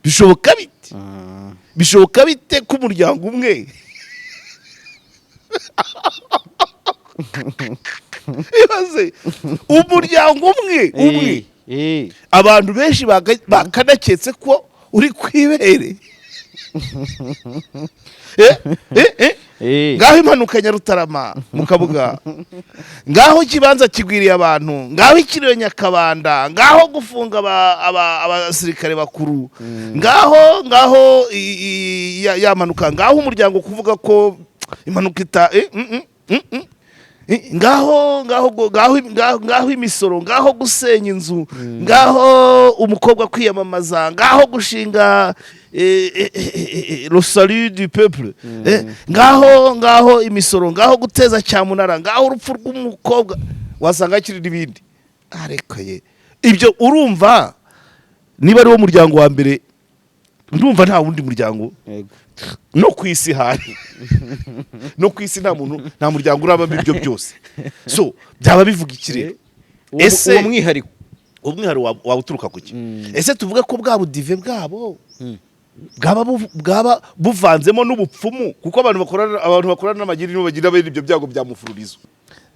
Bishoboka bite? Bishoboka bite ko umuryango umwe, ibaze umuryango umwe umwe, abantu benshi bakanaketse ko uri ku ibere? Eh, eh, eh. Ngaho impanuka Nyarutarama mu Kabuga, ngaho ikibanza kigwiriye abantu, ngaho ikiriyo Nyakabanda, ngaho gufunga abasirikare bakuru, ngaho ya mpanuka, ngaho umuryango kuvuga ko impanuka ita ngaho imisoro, ngaho gusenya inzu, ngaho umukobwa kwiyamamaza, ngaho gushinga le salut du peuple, ngaho imisoro, ngaho guteza cyamunara, ngaho urupfu rw'umukobwa, wasanga hakiri n'ibindi. Ariko ye, ibyo urumva niba ari wo muryango wa mbere, ndumva nta wundi muryango no ku isi hari, no ku isi nta muntu, nta muryango urabamo ibyo byose. So byaba bivuga iki rero? Ese uwo mwihariko? Umwihariko waba uturuka ku ki? Ese tuvuge ko bwa budive bwabo bwaba buvanzemo n'ubupfumu? Kuko abantu bakorana n'amagini nibo bagira bene ibyo byago bya mufururizo.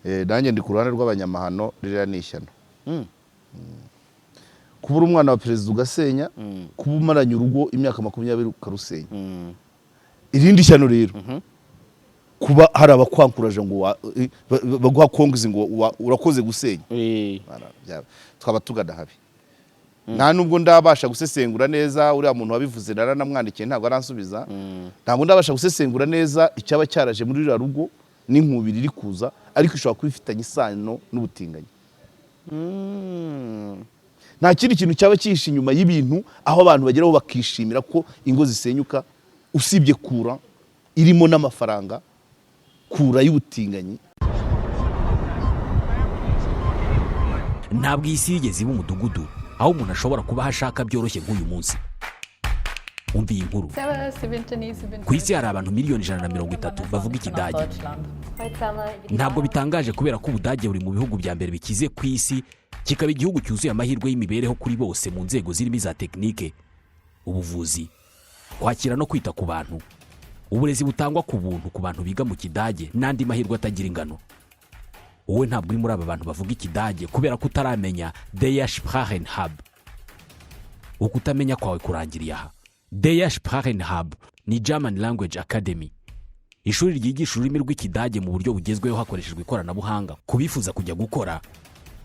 Nanjye ndi ku ruhande rw'abanyamahano. Ririya ni ishyano. Kuba uri umwana wa perezida ugasenya, kuba umaranye urugo imyaka 20 ukarusenya. Irindi shyano rero, kuba hari abakwankuraje ngo baguha congs ngo urakoze gusenya. Twaba tugana habi. Nta nubwo ndabasha gusesengura neza. Uriya muntu wabivuze naranamwandikiye, ntabwo aransubiza. Ntabwo ndabasha gusesengura neza icyaba cyaraje muri ruriya rugo n'inkubiri iri kuza, ariko ishobora kuba ifitanye isano n'ubutinganyi. Nta kindi kintu cyaba cyihishe inyuma y'ibintu aho abantu bageraho bakishimira ko ingo zisenyuka, usibye kura irimo n'amafaranga, kura y'ubutinganyi. Ntabwo iyi si yigeze iba umudugudu aho umuntu ashobora kuba aho ashaka byoroshye nk'uyu munsi. Umva iyi nkuru. Ku isi hari abantu miliyoni 130 bavuga Ikidage. Ntabwo bitangaje, kubera ko Ubudage buri mu bihugu bya mbere bikize ku isi, kikaba igihugu cyuzuye amahirwe y'imibereho kuri bose mu nzego zirimo iza tekinike, ubuvuzi, kwakira no kwita ku bantu, uburezi butangwa ku buntu ku bantu biga mu Kidage n'andi mahirwe atagira ingano. Wowe ntabwo uri muri aba bantu bavuga Ikidage kubera ko utaramenya Der Sprachen Hub. Ukutamenya kwawe kurangiriye aha. Der Sprachen Hub ni German Language Academy, ishuri ryigisha ururimi rw'Ikidage mu buryo bugezweho hakoreshejwe ikoranabuhanga, ku bifuza kujya gukora,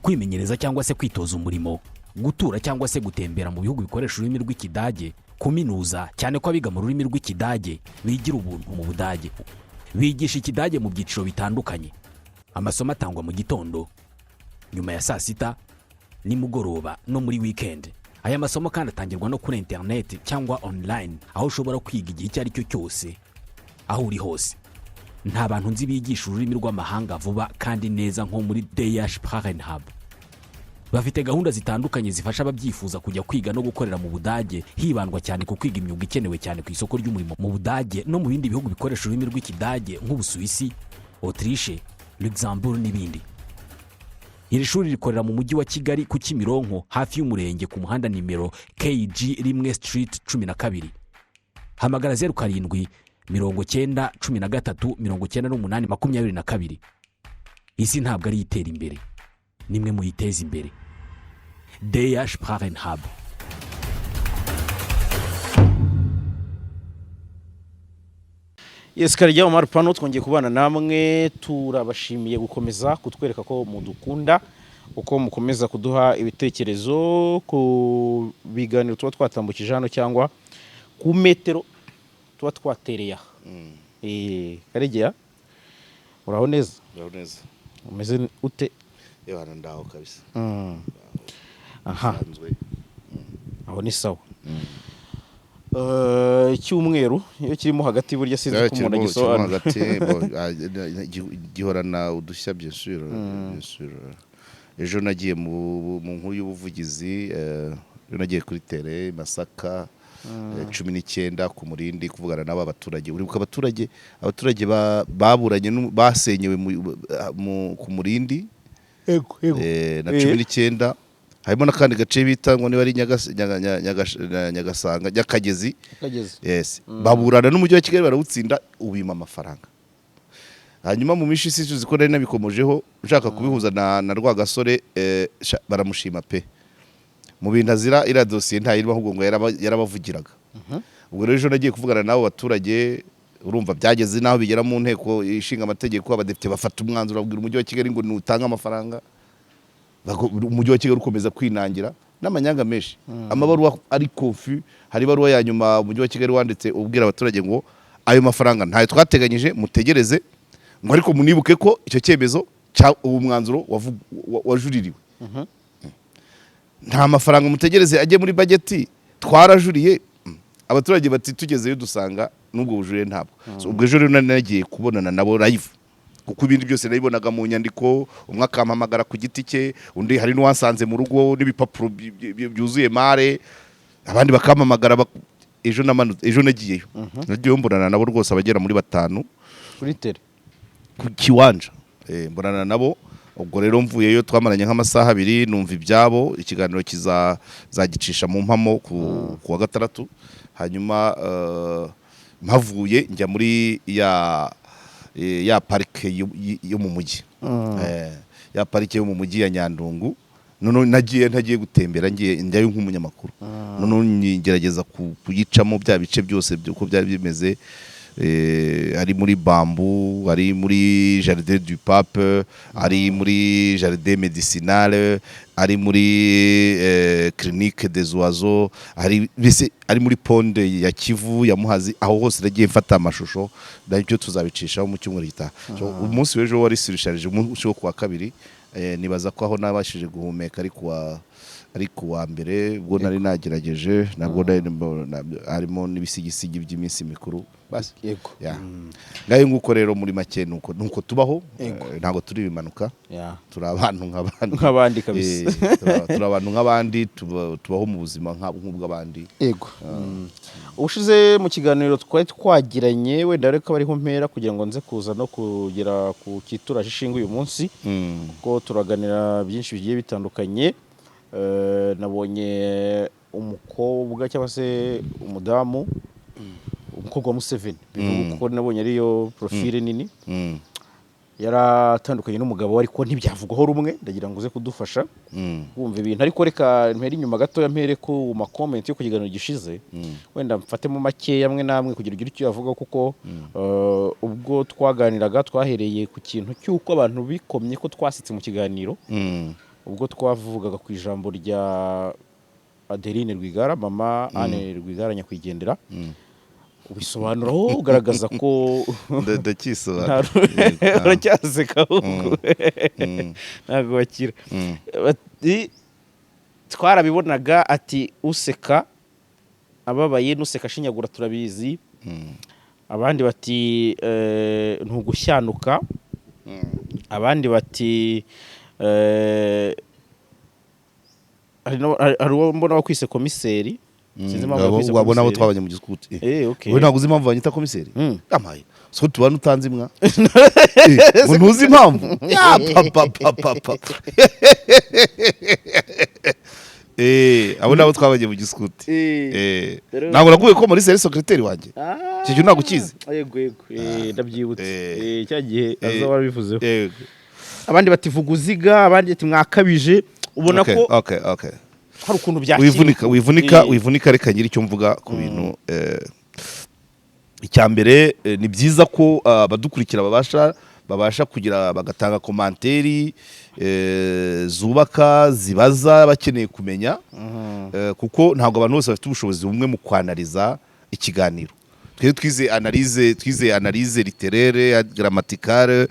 kwimenyereza cyangwa se kwitoza umurimo, gutura cyangwa se gutembera mu bihugu bikoresha ururimi rw'Ikidage, kuminuza, cyane ko abiga mu rurimi rw'Ikidage bigira ubuntu mu Budage. Bigisha Ikidage mu byiciro bitandukanye. Amasomo atangwa mu gitondo, nyuma ya saa sita, nimugoroba no muri wikendi. Aya masomo kandi atangirwa no kuri interineti cyangwa online, aho ushobora kwiga igihe icyo ari cyo cyose, aho uri hose. Nta bantu nzi bigisha ururimi rw'amahanga vuba kandi neza nko muri Der Sprachen Hub. Bafite gahunda zitandukanye zifasha ababyifuza kujya kwiga no gukorera mu Budage, hibandwa cyane ku kwiga imyuga ikenewe cyane ku isoko ry'umurimo mu Budage no mu bindi bihugu bikoresha ururimi rw'Ikidage nk'Ubusuwisi, Autriche, Luxembourg n'ibindi. Iri shuri rikorera mu Mujyi wa Kigali, ku Kimironko, hafi y'umurenge, ku muhanda nimero KG 1, Street 12. Hamagara 0790139822. Isi ntabwo ari itera imbere, nimwe muyiteza imbere. Der Sprachen Hub. Yes, Karegeya Omar Pano, twongeye kubana namwe. Turabashimiye gukomeza kutwereka ko mudukunda, uko mukomeza kuduha ibitekerezo ku biganiro tuba twatambukije hano cyangwa ku metero tuba twatereye aha. Karegeya, uraho neza? Uraho neza. Umeze ute? Yewe, ndaho kabisa. Aha. Sanzwe. Aho ni sawa. Icyumweru iyo kirimo hagati burya sinzi ko umuntu Kirimo agisobanura. hagati gihorana udushya, bien sûr, bien sûr. Ejo nagiye mu nkuru y'ubuvugizi, ejo nagiye kuri terrain Masaka, 19 ku Murindi, kuvugana n'aba baturage. Uribuka abaturage baburanye basenyewe ku Murindi Ego, ego. Na 19. Harimo n'akandi gace bita ngo niba ari Nyagasanga, Nyakagezi. Kageze. Yes, baburana n'Umujyi wa Kigali, barawutsinda, ubima amafaranga. Hanyuma mu minsi ishize, uzi ko nari nabikomojeho nshaka kubihuza na Rwagasore, baramushima pe mu bintu azira. Iriya dosiye ntayirimo, ahubwo ngo yarabavugiraga. Ubwo rero ejo nagiye kuvugana n'abo baturage. Urumva byageze n'aho bigera mu Nteko Ishinga Amategeko, abadepite bafata umwanzuro, babwira Umujyi wa Kigali ngo nutange amafaranga. Umujyi wa Kigali ukomeza kwinangira n'amanyanga menshi, amabaruwa ari confus. Hari ibaruwa ya nyuma Umujyi wa Kigali wanditse ubwira abaturage ngo ayo mafaranga ntayo twateganyije, mutegereze, ngo ariko munibuke ko icyo cyemezo cya uwo mwanzuro wajuririwe, nta mafaranga, mutegereze ajye muri budget, twarajuriye. Abaturage bati tugezeyo dusanga n'ubwo bujurire ntabwo. So, ubwo ejo rero nari nagiye kubonana nabo live, kuko ibindi byose nabibonaga mu nyandiko, umwe akampamagara ku giti cye, undi hari n'uwansanze mu rugo n'ibipapuro byuzuye mare, abandi bakampamagara. Ejo namanutse, ejo nagiyeyo mbonana nabo rwose, abagera muri batanu. Kuri terrain? Ku kiwanja. Mbonana nabo. Ubwo rero mvuyeyo twamaranye nk'amasaha 2, numva ibyabo. Ikiganiro kizagicisha mu mpamo ku wa gatandatu. Hanyuma mpavuye njya muri ya parike yo mu mujyi, ya parike yo mu mujyi ya Nyandungu. Noneho nagiye ntagiye gutembera, ngiye njyayo nk'umunyamakuru. Noneho ngerageza kuyicamo bya bice byose uko byari bimeze, ari muri bambu, ari muri Jardin du Pape, ari muri jardin médicinale, ari muri clinique des oiseaux, ari mbese ari muri pond ya Kivu, ya Muhazi. Aho hose nagiye mfata amashusho, nabyo tuzabicishaho mu cyumweru gitaha. So, umunsi w'ejo wari surchargé. Umunsi wo kuwa kabiri, nibaza ko aho nabashije guhumeka ari kuwa mbere, ubwo nari nagerageje nabwo nari harimo n'ibisigisigi by'iminsi mikuru basi. Ya. Ngayo nguko rero, muri make nuko tubaho. Ntabwo turi ibimanuka. Turi abantu nk'abandi. Nk'abandi kabisa. Turi abantu nk'abandi, tubaho mu buzima nk'ubw'abandi. Yego. Ubushize mu kiganiro twari twagiranye, wenda reka bariho mpera kugira ngo nze kuza no kugera ku kituraje ishinga uyu munsi, kuko turaganira byinshi bigiye bitandukanye. Nabonye umukobwa cyangwa se umudamu, umukobwa wa Museveni bivuga, kuko nabonye ariyo profile nini, yaratandukanye n'umugabo we, ariko ntibyavugwaho rumwe. Ndagira ngo uze kudufasha wumva ibintu, ariko reka mpere inyuma gatoya, mpere ku ma comments yo ku kiganiro gishize, wenda mfatemo makeya amwe n'amwe kugira ugire icyo yavuga, kuko ubwo twaganiraga twahereye ku kintu cy'uko abantu bikomye ko twasetse mu kiganiro, ubwo twavugaga ku ijambo rya Adeline Rwigara, mama Anne Rwigara nyakwigendera, ubisobanuraho ugaragaza ko Ndakisobanura. Yego. Uracyaseka ahubwo, ntabwo bakira. Bati twarabibonaga, ati useka ababaye n'useka ashinyagura turabizi. Abandi bati ntugushyanuka. Abandi bati hari uwo mbona wakwise komiseri. Sinzi impamvu yakwise Wabo nabo komiseri. twabanye mu gisikuti. Okay. Wowe ntabwo uzi impamvu banyita komiseri? Amaye so tubana utanze imwa. Ngo ntuzi impamvu ya papa papa papa. Abo nabo twabanye mu gisikuti. Ntabwo naguye ko muri seri secrétaire wanjye. Icyo kintu ntabwo ukizi? Yego, ndabyibutse. Cya gihe aza warabivuzeho. Yego. Abandi bati vuga uziga, abandi bati mwakabije. Ubona ko okay. hari ukuntu byakiriwe. Wivunika, wivunika. Wivunika, reka ngire icyo mvuga ku bintu. Icya mbere, ni byiza ko abadukurikira babasha kugira bagatanga commentaires zubaka, zibaza, bakeneye kumenya, kuko ntabwo abantu bose bafite ubushobozi bumwe mu kwanariza ikiganiro. Twe twize analyse littéraire, grammaticale,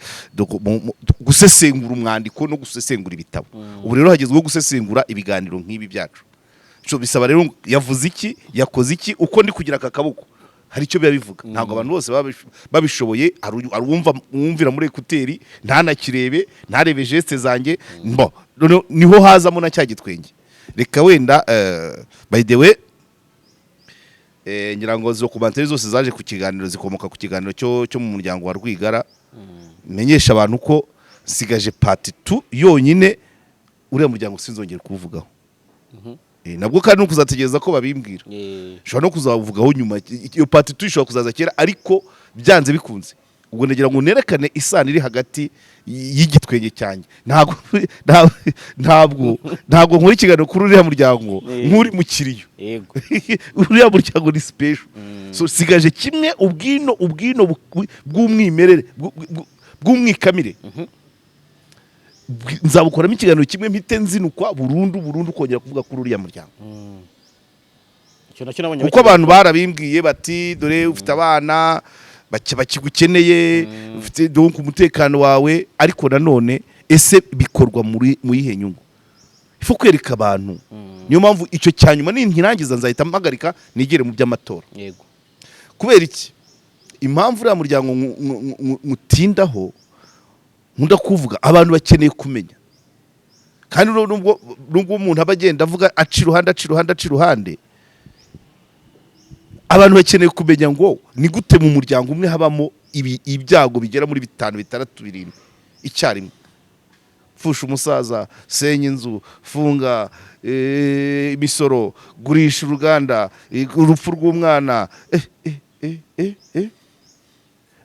gusesengura umwandiko no gusesengura ibitabo. Ubu rero hagezweho gusesengura ibiganiro nk'ibi byacu. So, bisaba rero ngo yavuze iki, yakoze iki, uko ndi kugira aka kaboko hari icyo biba bivuga. Ntabwo abantu bose baba babishoboye. Hari uwumva, uwumvira muri écouteurs, ntanakirebe, ntarebe gestes zanjye. Mbo noneho niho hazamo na cya gitwenge. Reka wenda, by the way, ngira ngo izo commentaires zose zaje ku kiganiro zikomoka ku kiganiro cyo mu muryango wa Rwigara. Menyesha abantu ko nsigaje part 2 yonyine, uriya muryango sinzongera kuwuvugaho. Nabwo kandi ni ukuzategereza ko babimbwira. Ushobora no kuzavugaho nyuma. Iyo part 2 ishobora kuzaza kera, ariko byanze bikunze ubwo ndagira ngo nerekane isano iri hagati y'igitwenge cyanjye. Ntabwo nkora ikiganiro kuri uriya muryango nk'uri mu kiriyo. Uriya muryango ni special. So sigaje kimwe, ubwino bw'umwimerere, bw'umwikamire. Nzabukoramo ikiganiro kimwe, mpite nzinukwa burundu burundu kongera kuvuga kuri uriya muryango. Icyo nacyo nabonye. Kuko abantu barabimbwiye bati: "Dore ufite abana bakigukeneye, ufite donc umutekano wawe." Ariko nanone ese bikorwa muri mu yihe nyungu? Ifu kwereka abantu. Niyo mpamvu icyo cya nyuma ninkirangiza nzahita mpagarika, nigere mu by'amatora. Kubera iki? Impamvu uriya muryango nkutindaho, nkunda kuvuga, abantu bakeneye kumenya. Kandi nubwo umuntu aba agenda avuga aca iruhande, aca iruhande, aca iruhande, abantu bakeneye kumenya ngo ni gute mu muryango umwe habamo ibyago bigera muri bitanu, bitandatu, birindwi icyarimwe: pfusha umusaza, senya inzu, funga, imisoro, gurisha uruganda, urupfu rw'umwana.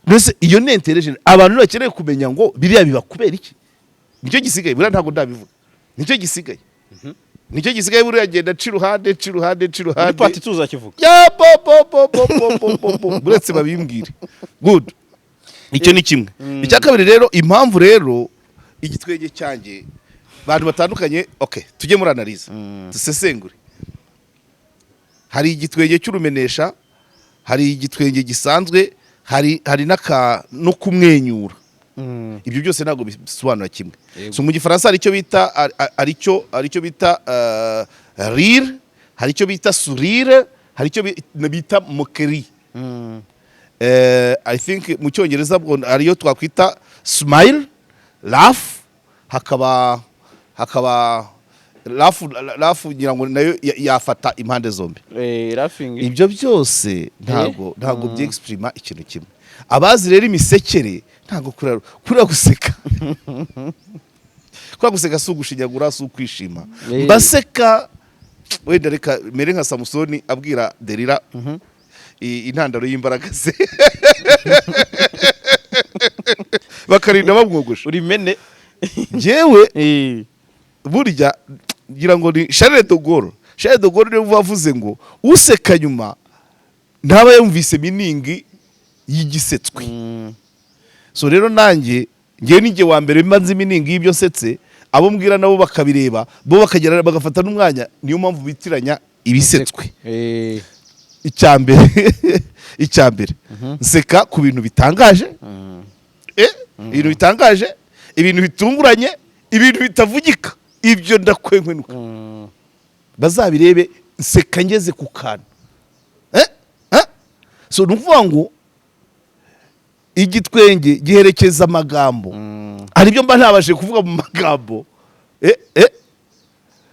Mbese iyo ni intelligence. Abantu bakeneye kumenya ngo biriya biba kubera iki. Nicyo gisigaye. Buriya ntabwo ndabivuga, nicyo gisigaye, nicyo gisigaye. Buriya agenda aca iruhande, aca iruhande, aca Muri iruhande. Part tuzakivuga. Ya bo bo bo bo bo bo bo bo, uretse babimbwire. Good, icyo ni kimwe. Icya kabiri rero, impamvu rero igitwenge cyanjye abantu batandukanye, okay, tujye muri analyse, dusesengure. Hari igitwenge cy'urumenesha, hari igitwenge gisanzwe, hari n'aka no kumwenyura. Ibyo byose ntabwo bisobanura kimwe. So mu Gifaransa hari icyo bita hari icyo bita rire, hari icyo bita sourire, hari icyo bita moquerie. I think mu Cyongereza bwo hariyo twakwita smile, laugh, hakaba laugh. Laugh ngira ngo nayo yafata impande zombi. Laughing. Ibyo byose ntabwo byexprima ikintu kimwe. Abazi rero imisekere, ntabwo kuriya guseka, kuriya guseka si ugushinyagura, si ukwishima. Mbaseka wenda reka mere nka Samusoni abwira Delila intandaro y'imbaraga ze, bakarinda bamwogosha. Uri mene. Njyewe burya ngira ngo ni Charles de Gaulle. Charles de Gaulle niwe wavuze ngo useka nyuma ntaba yumvise meaning y'igisetswe. So rero nanjye ngewe nijye wa mbere mba nzi meaning y'ibyo nsetse, abo mbwira nabo bakabireba, bo bakagera bagafata n'umwanya. Niyo mpamvu bitiranya ibisetswe. Icya mbere, nseka ku bintu bitangaje, ibintu bitangaje, ibintu bitunguranye, ibintu bitavugika. Ibyo ndakwenkwenuka. Bazabirebe, nseka ngeze ku kantu. So ni ukuvuga ngo igitwenge giherekeza amagambo. Hari ibyo mba ntabashije kuvuga mu magambo,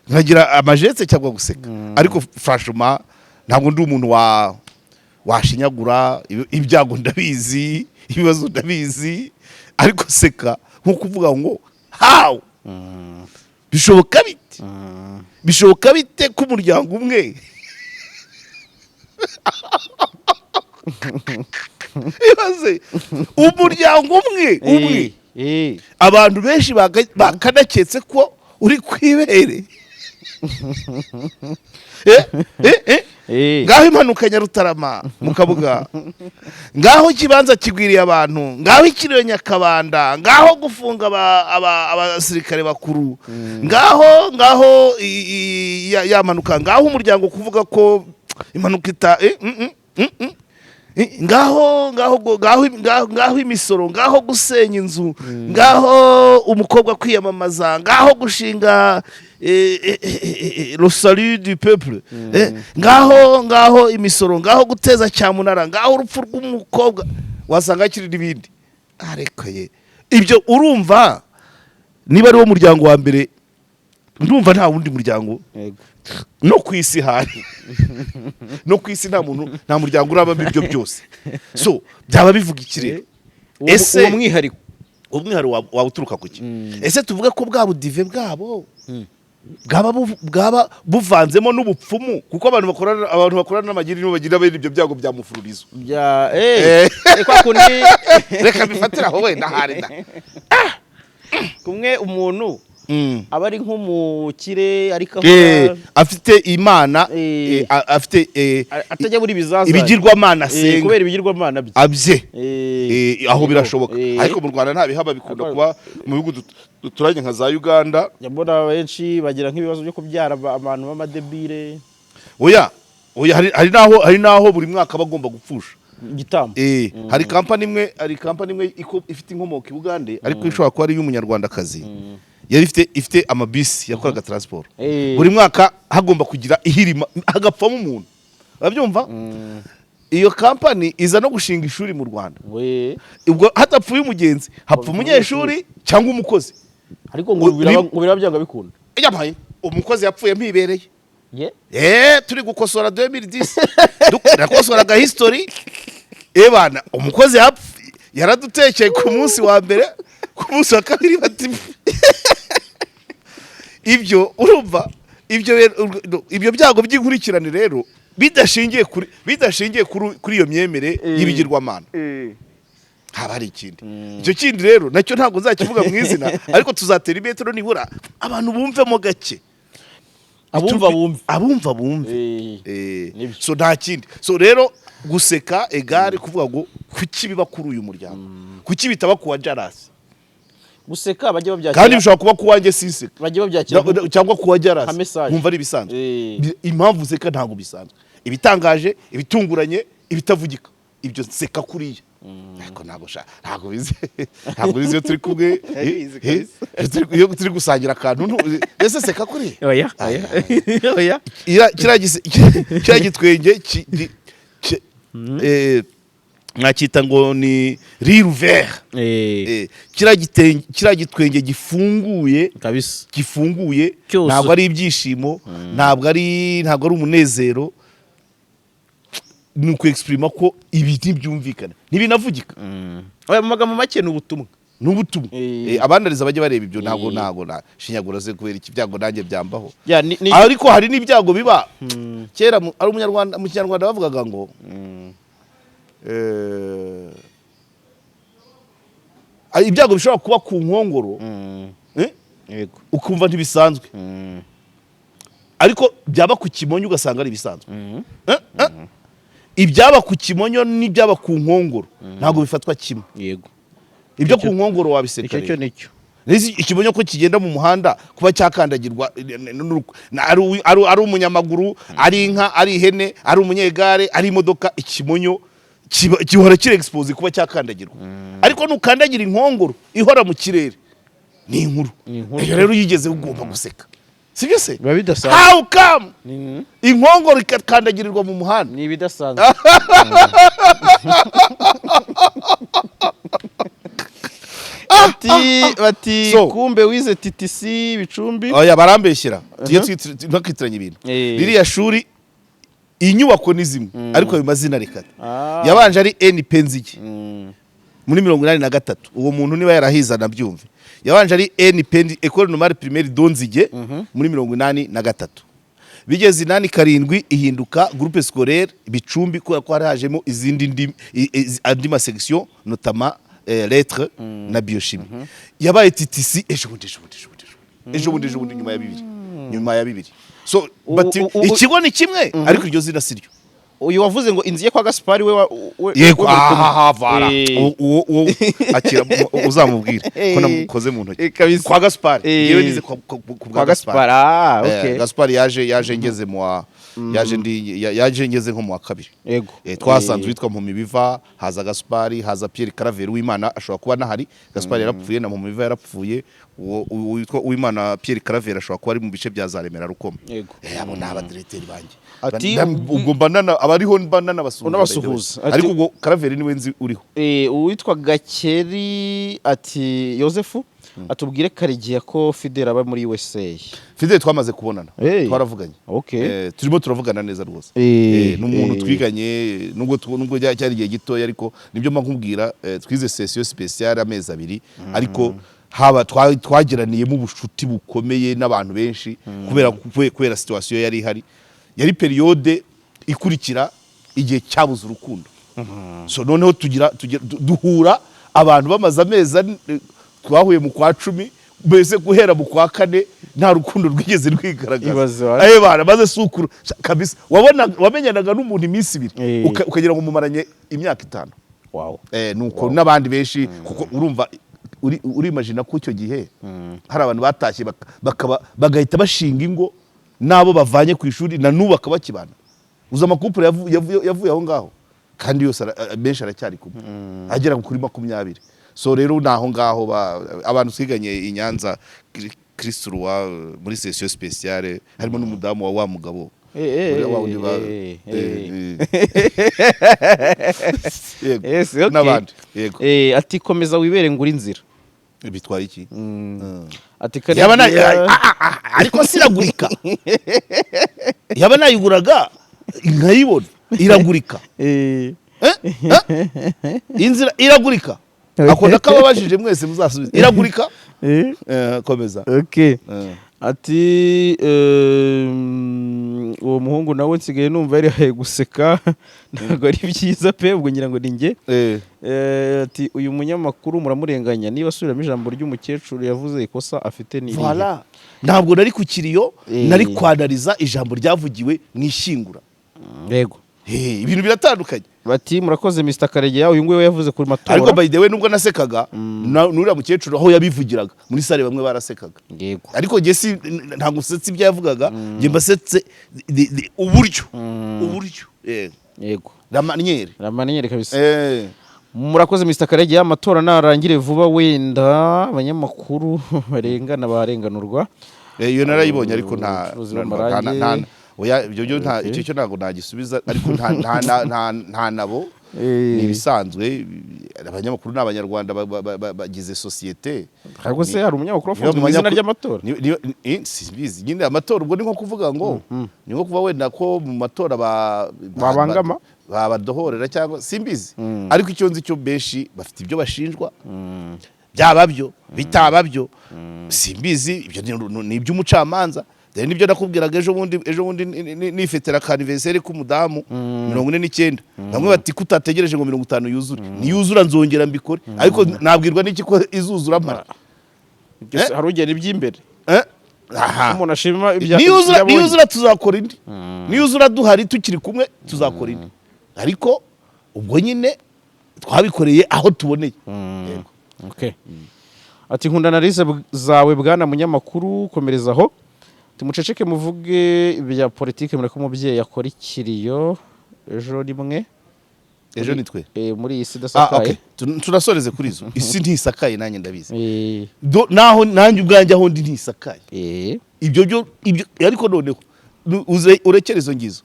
nkagira amajetse cyangwa guseka. Ariko franchement ntabwo ndi umuntu wa washinyagura. Ibyago ndabizi, ibibazo ndabizi, ariko seka nko kuvuga ngo how, bishoboka bite, bishoboka bite ko umuryango umwe? Ibaze umuryango umwe umwe, abantu benshi bakanaketse ko uri ku ibere. Ngaho impanuka Nyarutarama mu Kabuga, ngaho ikibanza kigwiriye abantu, ngaho ikiriyo Nyakabanda, ngaho gufunga abasirikare bakuru, ngaho ya mpanuka, ngaho umuryango kuvuga ko impanuka ita ngaho ngaho imisoro, ngaho gusenya inzu, ngaho umukobwa kwiyamamaza, ngaho gushinga le salut du peuple, ngaho imisoro, ngaho guteza cyamunara, ngaho urupfu rw'umukobwa, wasanga hakiri n'ibindi. Ariko ye, ibyo urumva niba ari wo muryango wa mbere, ndumva nta wundi muryango no ku isi hari, no ku isi nta muntu, nta muryango urabamo ibyo byose. So byaba bivuga iki rero? Ese uwo mwihariko? Umwihariko waba uturuka ku ki? Ese tuvuge ko bwa budive bwabo Bwaba buvanzemo n'ubupfumu, kuko abantu bakorana n'amagini nibo bagira bene ibyo byago bya mufururizo. Bya kwa kundi. Reka bifatire aho, wenda hari da. Kumwe umuntu aba ari nk'umukire, ariko Afite imana, afite atajya muri bizazane, ibigirwamana asenga. Kubera ibigirwamana bye. Abye. Aho birashoboka, ariko mu Rwanda nta bihaba, bikunda kuba mu bihugu duturanye nka za Uganda. Njya mbona benshi bagira nk'ibibazo byo kubyara abantu b'amadebile. Oya, oya, hari naho buri mwaka bagomba gupfusha igitambo. Hari kampani imwe ifite inkomoko i Bugande, ariko ishobora kuba ari iy'umunyarwandakazi, yari ifite amabisi yakoraga transport. Buri mwaka hagomba kugira ihirima, hagapfamo umuntu, urabyumva? Iyo kampani iza no gushinga ishuri mu Rwanda. We. Ubwo hadapfuye umugenzi, hapfa umunyeshuri cyangwa umukozi. Ariko ngo biraba byanga bikunda. Yabaye umukozi yapfuye mpibereye. Ye. Turi gukosora 2010, nakosoraga history. Ebana, umukozi yaradutekeye ku munsi wa mbere, ku munsi wa kabiri bati ibyo. Urumva ibyo byago by'inkurikirane rero bidashingiye kuri iyo myemere y'ibigirwamana, haba hari ikindi. Icyo kindi rero nacyo ntabwo nzakivuga mu izina, ariko tuzatera imetero nibura abantu bumvemo gake. Abumva bumve. Abumva bumve. Nibyo. So nta kindi. So rero guseka égale kuvuga ngo kuki biba kuri uyu muryango, kuki bitaba ku wa Jarasi? Guseka bajye babyakira. Kandi bishobora kuba ku wanjye sinseka. Bajye babyakira Cyangwa ku wa nka Jarasi message. nkumva ari ibisanzwe. Impamvu useka ntabwo bisanzwe, ibitangaje, ibitunguranye, ibitavugika, ibyo nseka kuriya. Ariko ntabwo sha, ntabwo bizi iyo turi kumwe, Ndabizi kabisa. iyo turi gusangira akantu, ese seka kuriya? Oya, oya, oya. Kiriya gitwenge mwacyita ngo ni rire ouvert. Kiriya gitwenge gifunguye Kabisa. gifunguye. Cyose. Ntabwo ari ibyishimo, ntabwo ari umunezero, ni ukwexprima ko ibi ntibyumvikana, ntibinavugika. Oya, mu magambo make ni ubutumwa. Ni ubutumwa. Abandariza bajye bareba ibyo. Ntabwo ntabwo shinyagura se kubera iki byago nanjye byambaho? Ya, ni Ariko hari n'ibyago biba kera ari umunyarwanda, mu Kinyarwanda bavugaga ngo ibyago bishobora kuba ku nkongoro, ukumva ntibisanzwe, ariko byaba ku kimonyo ugasanga ari ibisanzwe. Ibyaba ku kimonyo n'ibyaba ku nkongoro ntabwo bifatwa kimwe. Ibyo ku nkongoro wabiseka Icyo cyo rero. Nicyo. N'izi ikimonyo ko kigenda mu muhanda, kuba cyakandagirwa ari umunyamaguru, ari inka, ari ihene, ari umunyegare, ari imodoka, ikimonyo gihora kiri expose kuba cyakandagirwa. Ariko nukandagira inkongoro ihora mu kirere, ni inkuru. Ni inkuru. Iyo rero uyigeze ugomba guseka, sibyo se? Biba bidasanzwe. How come inkongoro ikakandagirirwa mu muhanda? Ni ibidasanzwe. Bati kumbe wize TTC Bicumbi. Oya, barambeshyera, tujye ntukitiranye ibintu. Ririya shuri, inyubako ni zimwe, ariko ayo mazina reka. Yabanje ari NP Nzige muri 83. Uwo muntu niba yarahize anabyumve. Yabanje ari NP Ecole Normale Primaire de Nzige muri 83, bigeze 87 ihinduka Groupe Scolaire Bicumbi, kubera ko hari hajemo izindi ndimi, andi ma section, notamment lettres na biochimie. Yabaye TTC ejo bundi, ejo bundi, ejo bundi, ejo bundi, ejo bundi, nyuma ya bibiri. So bati ikigo ni kimwe, ariko iryo zina si ryo. Uyu wavuze ngo inzu ye kwa Gaspari we Yego. We muri kumwe. Aha, vara. Uwo akira, uzamubwire ko namukoze mu ntoki. Kabisa. Kwa Gaspari. Yewe, nize ku bwa Kwa Gaspari. Gaspari, ah, okay. Gaspari yaje ngeze mu wa yaje ndi yaje ngeze nko mu wa kabiri. Twasanze witwa Mpumibiva, haza Gaspari, haza Pierre Claver Uwimana, ashobora kuba nahari. Gaspari yarapfuye na Mpumibiva yarapfuye. Uwo witwa Uwimana Pierre Claver ashobora kuba ari mu bice bya za Remera Rukoma. Abo ni abadirecteur banjye. Ubwo mba abariho mba nanabasuhuza. Unabasuhuza. Ariko ubwo Claver niwe nzi uriho. Uwitwa Gakeri ati Yosefu atubwire Karegeya ko Fidel aba muri USA. Fidel twamaze kubonana. Hey. Twaravuganye. Turimo turavugana neza rwose. Ni umuntu twiganye, nubwo cyari igihe gitoya, ariko nibyo mba nkubwira, twize session spéciale amezi 2, ariko Haba twagiraniyemo ubucuti bukomeye n'abantu benshi kubera situation yari ihari, yari période ikurikira igihe cyabuze urukundo. So noneho duhura abantu bamaze amezi 4, twahuye mu kwa 10, mbese guhera mu kwa kane nta rukundo rwigeze rwigaragaza. Ibaze wa- Aye bana, maze sukuru kabisa, wabona wamenyanaga n'umuntu iminsi 2 ukagira ngo mumaranye imyaka 5. Nuko n'abandi benshi, kuko urumva urimagina ko icyo gihe hari abantu batashye bakaba bagahita bashinga ingo n'abo bavanye ku ishuri, na n'ubu bakaba bakibana. Uzi ama couple yavuye aho ngaho, kandi yose menshi aracyari kumwe, agera kuri 20. So rero ni aho ngaho abantu twiganye i Nyanza, Christ Roi, muri section spéciale, harimo n'umudamu wa mugabo uriya wa wundi Yego. Yes, okay. N'abandi, yego. Ati komeza wibere ngura inzira. Bitwaye iki? Ati Yaba Karegeya- ariko siragurika, yaba nayiguraga nkayibona iragurika. Eh? Eh? Inzira iragurika, ako ndakababajije mwese, muzasubize, iragurika? Komeza. Okay. Ati uwo muhungu nawe nsigaye numva yarihaye guseka, ntabwo ari byiza pe. Ubwo ngira ngo ni njye. Ati uyu munyamakuru muramurenganya, niba asubiramo ijambo ry'umukecuru yavuze, ikosa afite ni irihe? Voilà, ntabwo nari ku kiriyo, nari kwanariza ijambo ryavugiwe mu ishyingura. Ibintu biratandukanye. Bati murakoze Mr Karegeya, uyu nguyu we yavuze ku matora. Ariko by the way, nubwo nasekaga, n'uriya mukecuru aho yabivugiraga muri salle bamwe barasekaga. Ariko njye si ntabwo usetse ibyo yavugaga, njye mbasetse uburyo la manière. La manière kabisa. Murakoze Mr Karegeya, amatora narangire vuba, wenda abanyamakuru barengana barenganurwa. Iyo narayibonye, ariko nta Ubucuruzi bw'amarangi. Oya, ibyo byo nta icyo cyo ntabwo nagisubiza, ariko nta nabo ni ibisanzwe, abanyamakuru ni Abanyarwanda bagize sosiyete. Ntabwo se hari umunyamakuru Niba wafunzwe mu mu izina ry'amatora? Simbizi nyine, amatora ubwo ni nko kuvuga ngo ni nko kuba wenda ko mu matora Babangama? babadohorera cyangwa simbizi, ariko icyo nzi cyo benshi bafite ibyo bashinjwa, byaba byo bitaba byo simbizi, ibyo ni iby'umucamanza. Dore nibyo nakubwiraga ejo bundi nifetera ka anniversaire k'umudamu 49, bamwe bati ko utategereje ngo 50 yuzure? Niyuzura nzongera mbikore, ariko nabwirwa n'iki ko izuzura mpari? Byose hari ugena iby'imbere. Eh? Aha. Umuntu ashima ibya Niyuzura ibyo abonye. Niyuzura tuzakora indi, niyuzura duhari tukiri kumwe tuzakora indi, ariko ubwo nyine twabikoreye aho tuboneye. Yego. Okay. Ati nkunda analyse zawe bwana munyamakuru, komereza aho. Tumuceceke muvuge ibya politike, mureke umubyeyi akora ikiriyo ejo rimwe. Ejo ni twe. Muri iyi si idasakaye. Okay. Tunasoreze kuri izo, isi ntisakaye, nanjye ndabizi. Naho nanjye ubwanjye aho ndi ntisakaye. Ibyo byo ibyo, ariko noneho urekere izo ngizo,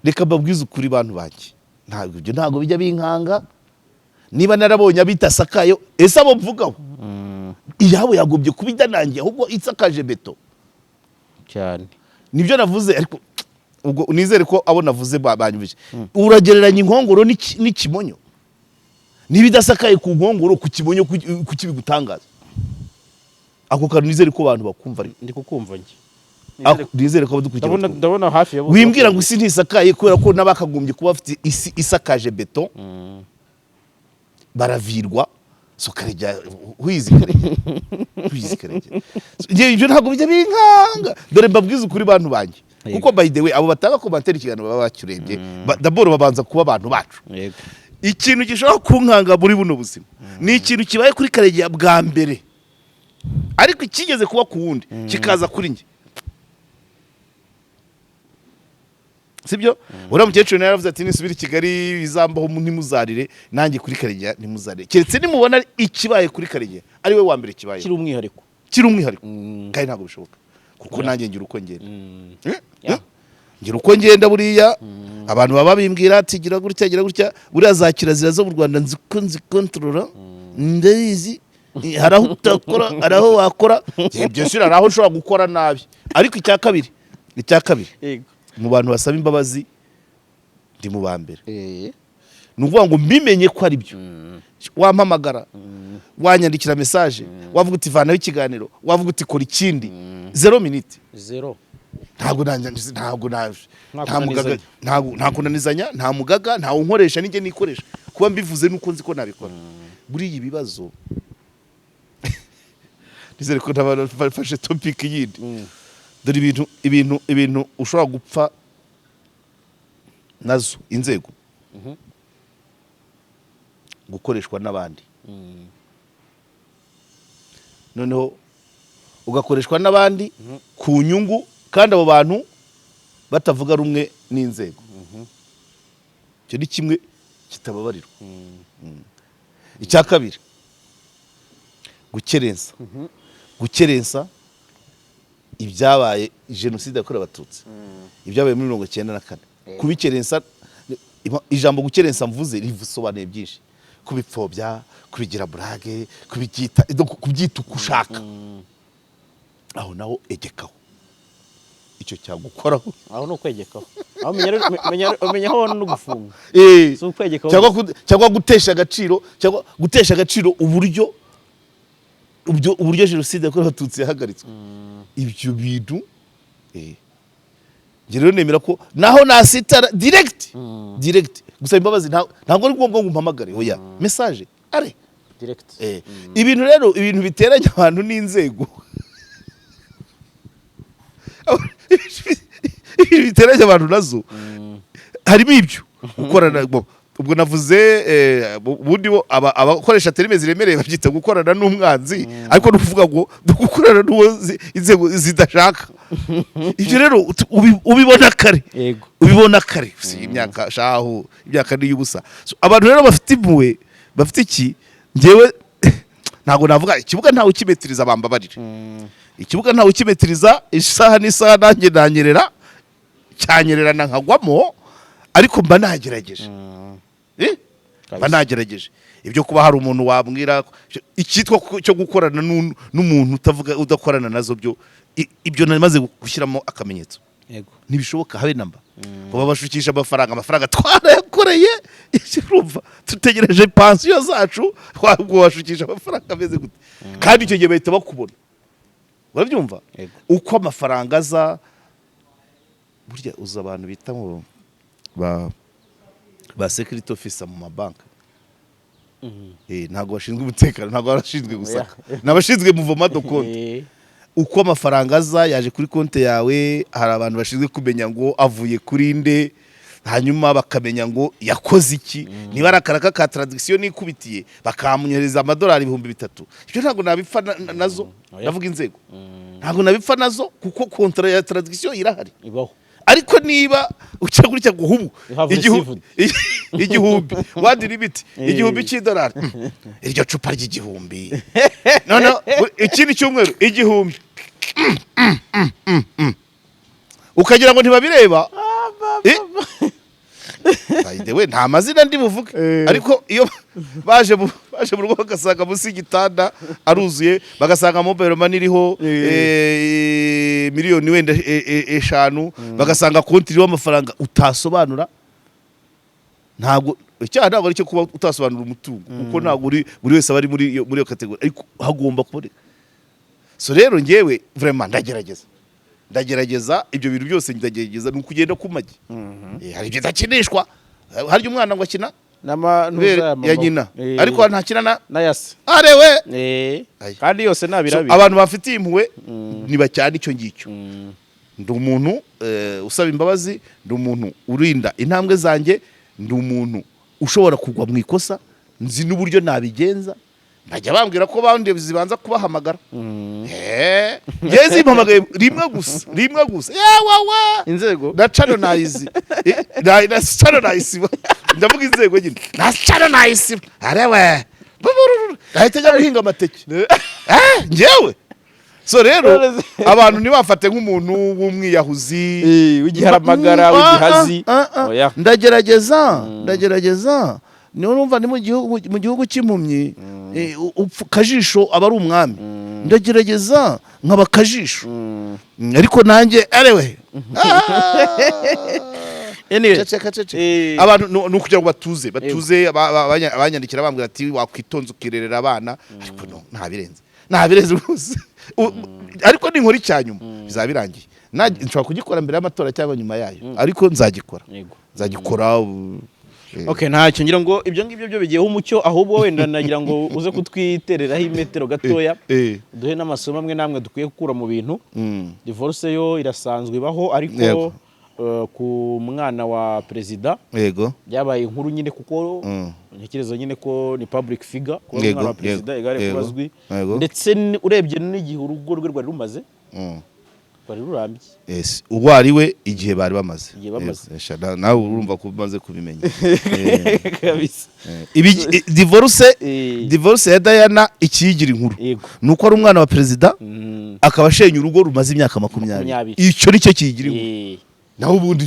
reka mbabwize ukuri bantu banjye, ntabwo ibyo ntabwo bijya binkanga. Niba narabonye abitasakaye, ese abo mvugaho iyabo yagombye kuba idanangiye, ahubwo isakaje beto? Cyane. Nibyo navuze, ariko ubwo nizere ko abo navuze banyumvise. Uragereranya inkongoro n'ikimonyo? Niba idasakaye ku nkongoro, ku kimonyo kuki bigutangaza? Ako kantu nizere ko abantu bakumva, ariko Ndi kukumva njye. Nizere ko abadukurikira Ndabona batwumva. Ndabona hafi ya bose. Wimbwira ngo isi ntisakaye, kubera ko n'abakagombye kuba bafite isi isakaje beto baravirwa. So Karegeya, wizi Karegeya, wizi Karegeya. So, njye ibyo ntabwo bijya binkanga. Dore mbabwize ukuri bantu banjye, kuko by the way abo batanga commentaire ikiganiro baba bakirebye, d'abord babanza kuba abantu bacu. Ikintu gishobora kunkanga muri buno buzima ni ikintu kibaye kuri Karegeya bwa mbere, ariko ikigeze kuba ku wundi kikaza kuri njye, sibyo? Uriya mukecuru nawe yaravuze ati nisubira i Kigali bizambaho, ntimuzarire. Nanjye kuri Karegeya ntimuzarire, keretse nimubona ikibaye kuri Karegeya ari we wa mbere kibaye Kiri umwihariko. Kiri umwihariko, kandi ntabwo bishoboka, kuko nanjye ngira uko ngenda. Eh? Ngira uko ngenda. Buriya abantu baba bimbwira ati gira gutya, gira gutya. Buriya za kirazira zo mu Rwanda nzi ko nzikontorora, ndabizi. Hari aho utakora, hari aho wakora. Ibyo sura, hari aho ushobora gukora nabi. Ariko icya kabiri, mu bantu basaba imbabazi ndi mu ba mbere. Ni ukuvuga ngo mbimenye ko ari byo, wampamagara, wanyandikira message, wavuga uti vanaho ikiganiro, wavuga uti kora ikindi, 0 minute. Zero. Ntabwo nanjye ntabwo naje. Nta Nta mugaga. kunanizanya. Ntabwo nta kunanizanya, nta mugaga, ntawe unkoresha, nijye nikoresha. Kuba mbivuze nuko nzi ko nabikora. Buriya ibibazo, nizere ko ntabafashe topic yindi. Dore ibintu ushobora gupfa nazo inzego: gukoreshwa n'abandi, noneho ugakoreshwa n'abandi ku nyungu, kandi abo bantu batavuga rumwe n'inzego. Icyo ni kimwe kitababarirwa. Icya kabiri, gukerensa ibyabaye, jenoside yakorewe Abatutsi, ibyabaye muri 94, kubikerensa. Ijambo gukerensa mvuze risobanuye byinshi: kubipfobya, kubigira burage, kubibyita, donc kubyita uko ushaka. Aho naho egekaho icyo cyagukoraho. Aho ni ukwegekaho, aho umenya aho no gufunga. Si ukwegekaho. Cyangwa gutesha agaciro, cyangwa gutesha agaciro uburyo jenoside yakorewe Abatutsi yahagaritswe. Ibyo bintu, njye rero nemera ko naho nasitara direct, direct gusaba imbabazi, ntabwo ari ngombwa ngo umpamagare, oya, message are Direct. Ibintu rero, ibintu biteranya abantu n'inzego, ibintu biteranya abantu nazo harimo ibyo gukorana. Ubwo navuze ubundi bo abakoresha termes ziremereye babyita gukorana n'umwanzi, ariko ni ukuvuga ngo ni gukorana n'uwo inzego zidashaka. Ibyo rero ubibona kare. Ubibona kare. Si imyaka shahu, imyaka ni iy'ubusa. So, abantu rero bafite impuhwe, bafite iki, njyewe ntabwo navuga ikibuga ntawe ukimetiriza, bambabarire. Ikibuga ntawe ukimetiriza, isaha n'isaha nanjye nanyerera, cyanyererana nkagwamo, ariko mba nagerageje. Mba nagerageje. Ibyo kuba hari umuntu wambwira icyitwa cyo gukorana n'umuntu utavuga, udakorana nazo byo, ibyo namaze gushyiramo akamenyetso. Ntibishoboka habe namba. Kuba bashukisha amafaranga, amafaranga twarayakoreye, urumva dutegereje pansiyo zacu, wabwo washukisha amafaranga ameze gute? Kandi icyo gihe bahita bakubona, urabyumva? Yego. Uko amafaranga aza, burya uza abantu bita ngo ba security officer mu mabanki, ntabwo bashinzwe umutekano, ntabwo bashinzwe gusaka, ni abashinzwe mouvement de compte. Uko amafaranga aza yaje kuri konti yawe, hari abantu bashinzwe kumenya ngo avuye kuri nde, hanyuma bakamenya ngo yakoze iki. Niba ari akaraka ka traduction nikubitiye, bakamunyohereza amadolari 3000, ibyo ntabwo nabipfa nazo. Oya. Ndavuga inzego, ntabwo nabipfa nazo kuko contrat ya traduction irahari. Ibaho. Ariko niba uca gutya ngo hubu You have received. 1000 wandi limit, 1000 cy'idolari, iryo cupa ry'igihumbi, noneho ikindi cyumweru 1000, ukagira ngo ntibabireba. By the way, nta mazina ndi buvuge, ariko iyo baje mu rugo bagasanga munsi y'igitanda aruzuye, bagasanga mobile money iriho miliyoni wenda 5, bagasanga konti iriho amafaranga utasobanura, ntabwo icyaha ntabwo ari icyo kuba utasobanura umutungo, kuko ntabwo uri buri wese aba ari muri iyo catégorie, ariko hagomba kuboneka. So rero ngewe vraiment ndagerageza ibyo bintu byose, ndagerageza. Ni ukugenda ku magi. Hari ibyo idakinishwa. Harya umwana ngo akina ibere ya nyina, ariko ntakina na n'ayase. Arewe. Ayi. Kandi yose So, nabirabi. abantu bafitiye impuhwe nibacyane icyo ngicyo. Ndi umuntu usaba imbabazi, ndi umuntu urinda intambwe zanjye, ndi umuntu ushobora kugwa mu ikosa, nzi n'uburyo nabigenza. Bajya bambwira ko bandi zibanza kubahamagara. Njyewe zimpamagaye rimwe gusa, rimwe gusa, yawawa. Inzego. Na cano nayizi. Na cano nayisiba, ndavuga inzego nyine, na cano nayisiba, arewe. Bubururu. Nahita njya guhinga amateke. Njyewe so rero abantu ntibafate nk'umuntu w'umwiyahuzi, W'igiharamagara, w'igihazi. Oya. Ndagerageza, ndagerageza. Niyo numva ni mu gihugu cy'impumyi, kajisho aba ari umwami. Ndagerageza nkaba kajisho. Ariko nanjye arewe. Anyway. Ceceka, ceceka. Abantu ni ukugira ngo batuze abanyandikira bambwira ati wakwitonza ukirerera abana, ariko no, nta birenze, nta birenze rwose. Ariko ninkora icya nyuma bizaba birangiye. Nshobora kugikora mbere y'amatora cyangwa nyuma yayo, ariko nzagikora. Nzagikora. Okay, ntacyo, ngira ngo ibyo ngibyo byo bigiyeho umucyo. Ahubwo wenda nagira ngo uze kutwitereraho imetero gatoya, duhe n'amasomo amwe n'amwe dukwiye gukura mu bintu. Divorce yo irasanzwe ibaho, ariko ku mwana wa perezida byabaye inkuru nyine, kuko ntekereza nyine ko ni public figure kuba umwana wa perezida, igare kuba azwi, ndetse urebye n'igihe urugo rwe rwari rumaze, rwari rurambye. Yes. Uwo ari we, igihe bari bamaze. Igihe bamaze. Yego, sha, nawe urumva ko umaze kubimenya. Kabisa. Ibi divorce divorce ya Diana, ikiyigira inkuru nuko ari umwana wa perezida, akaba ashenya urugo rumaze imyaka 20. 20. Icyo nicyo kiyigira inkuru. Naho ubundi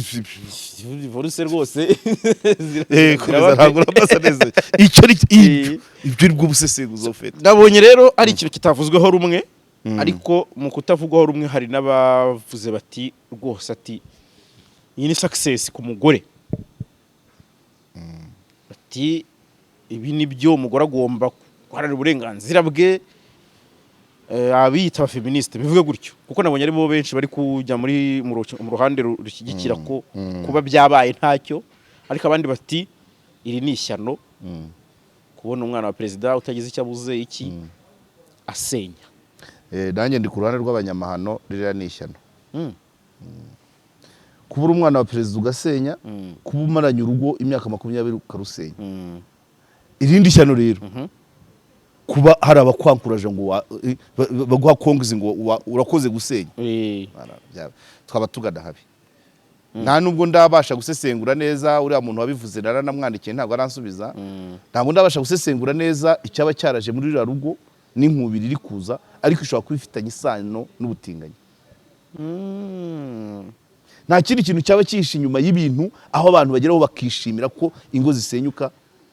Divorce rwose komeza, ntabwo urabasa neza. Icyo ni ibyo, ibyo ni bwo busesenguzi ufite. Nabonye rero ari ikintu kitavuzweho rumwe, ariko mu kutavugwaho rumwe hari n'abavuze bati rwose, ati iyi ni success ku mugore, bati ibi ni byo, umugore agomba guharanira uburenganzira bwe. Abiyita abafeministe bivuge gutyo, kuko nabonye aribo benshi bari kujya muri mu ruhande rushyigikira ko kuba byabaye ntacyo, ariko abandi bati iri ni ishyano kubona umwana wa perezida utagize icyo abuze iki asenya. Nanjye ndi ku ruhande rw'abanyamahano, ririya ni ishyano. Kubura umwana wa perezida ugasenya, kuba umaranye urugo imyaka 20 ukarusenya. Irindi shyano rero, kuba hari abakwankuraje ngo baguha kongizi ngo urakoze gusenya. Twaba tugana habi. Nta nubwo ndabasha gusesengura neza uriya muntu wabivuze, naranamwandikiye ntabwo aransubiza. Ntabwo ndabasha gusesengura neza icyaba cyaraje muri ruriya rugo n'inkubiri iri kuza, ariko ishobora kuba ifitanye isano n'ubutinganyi. Nta kindi kintu cyaba cyihishe inyuma y'ibintu aho abantu bageraho bakishimira ko ingo zisenyuka,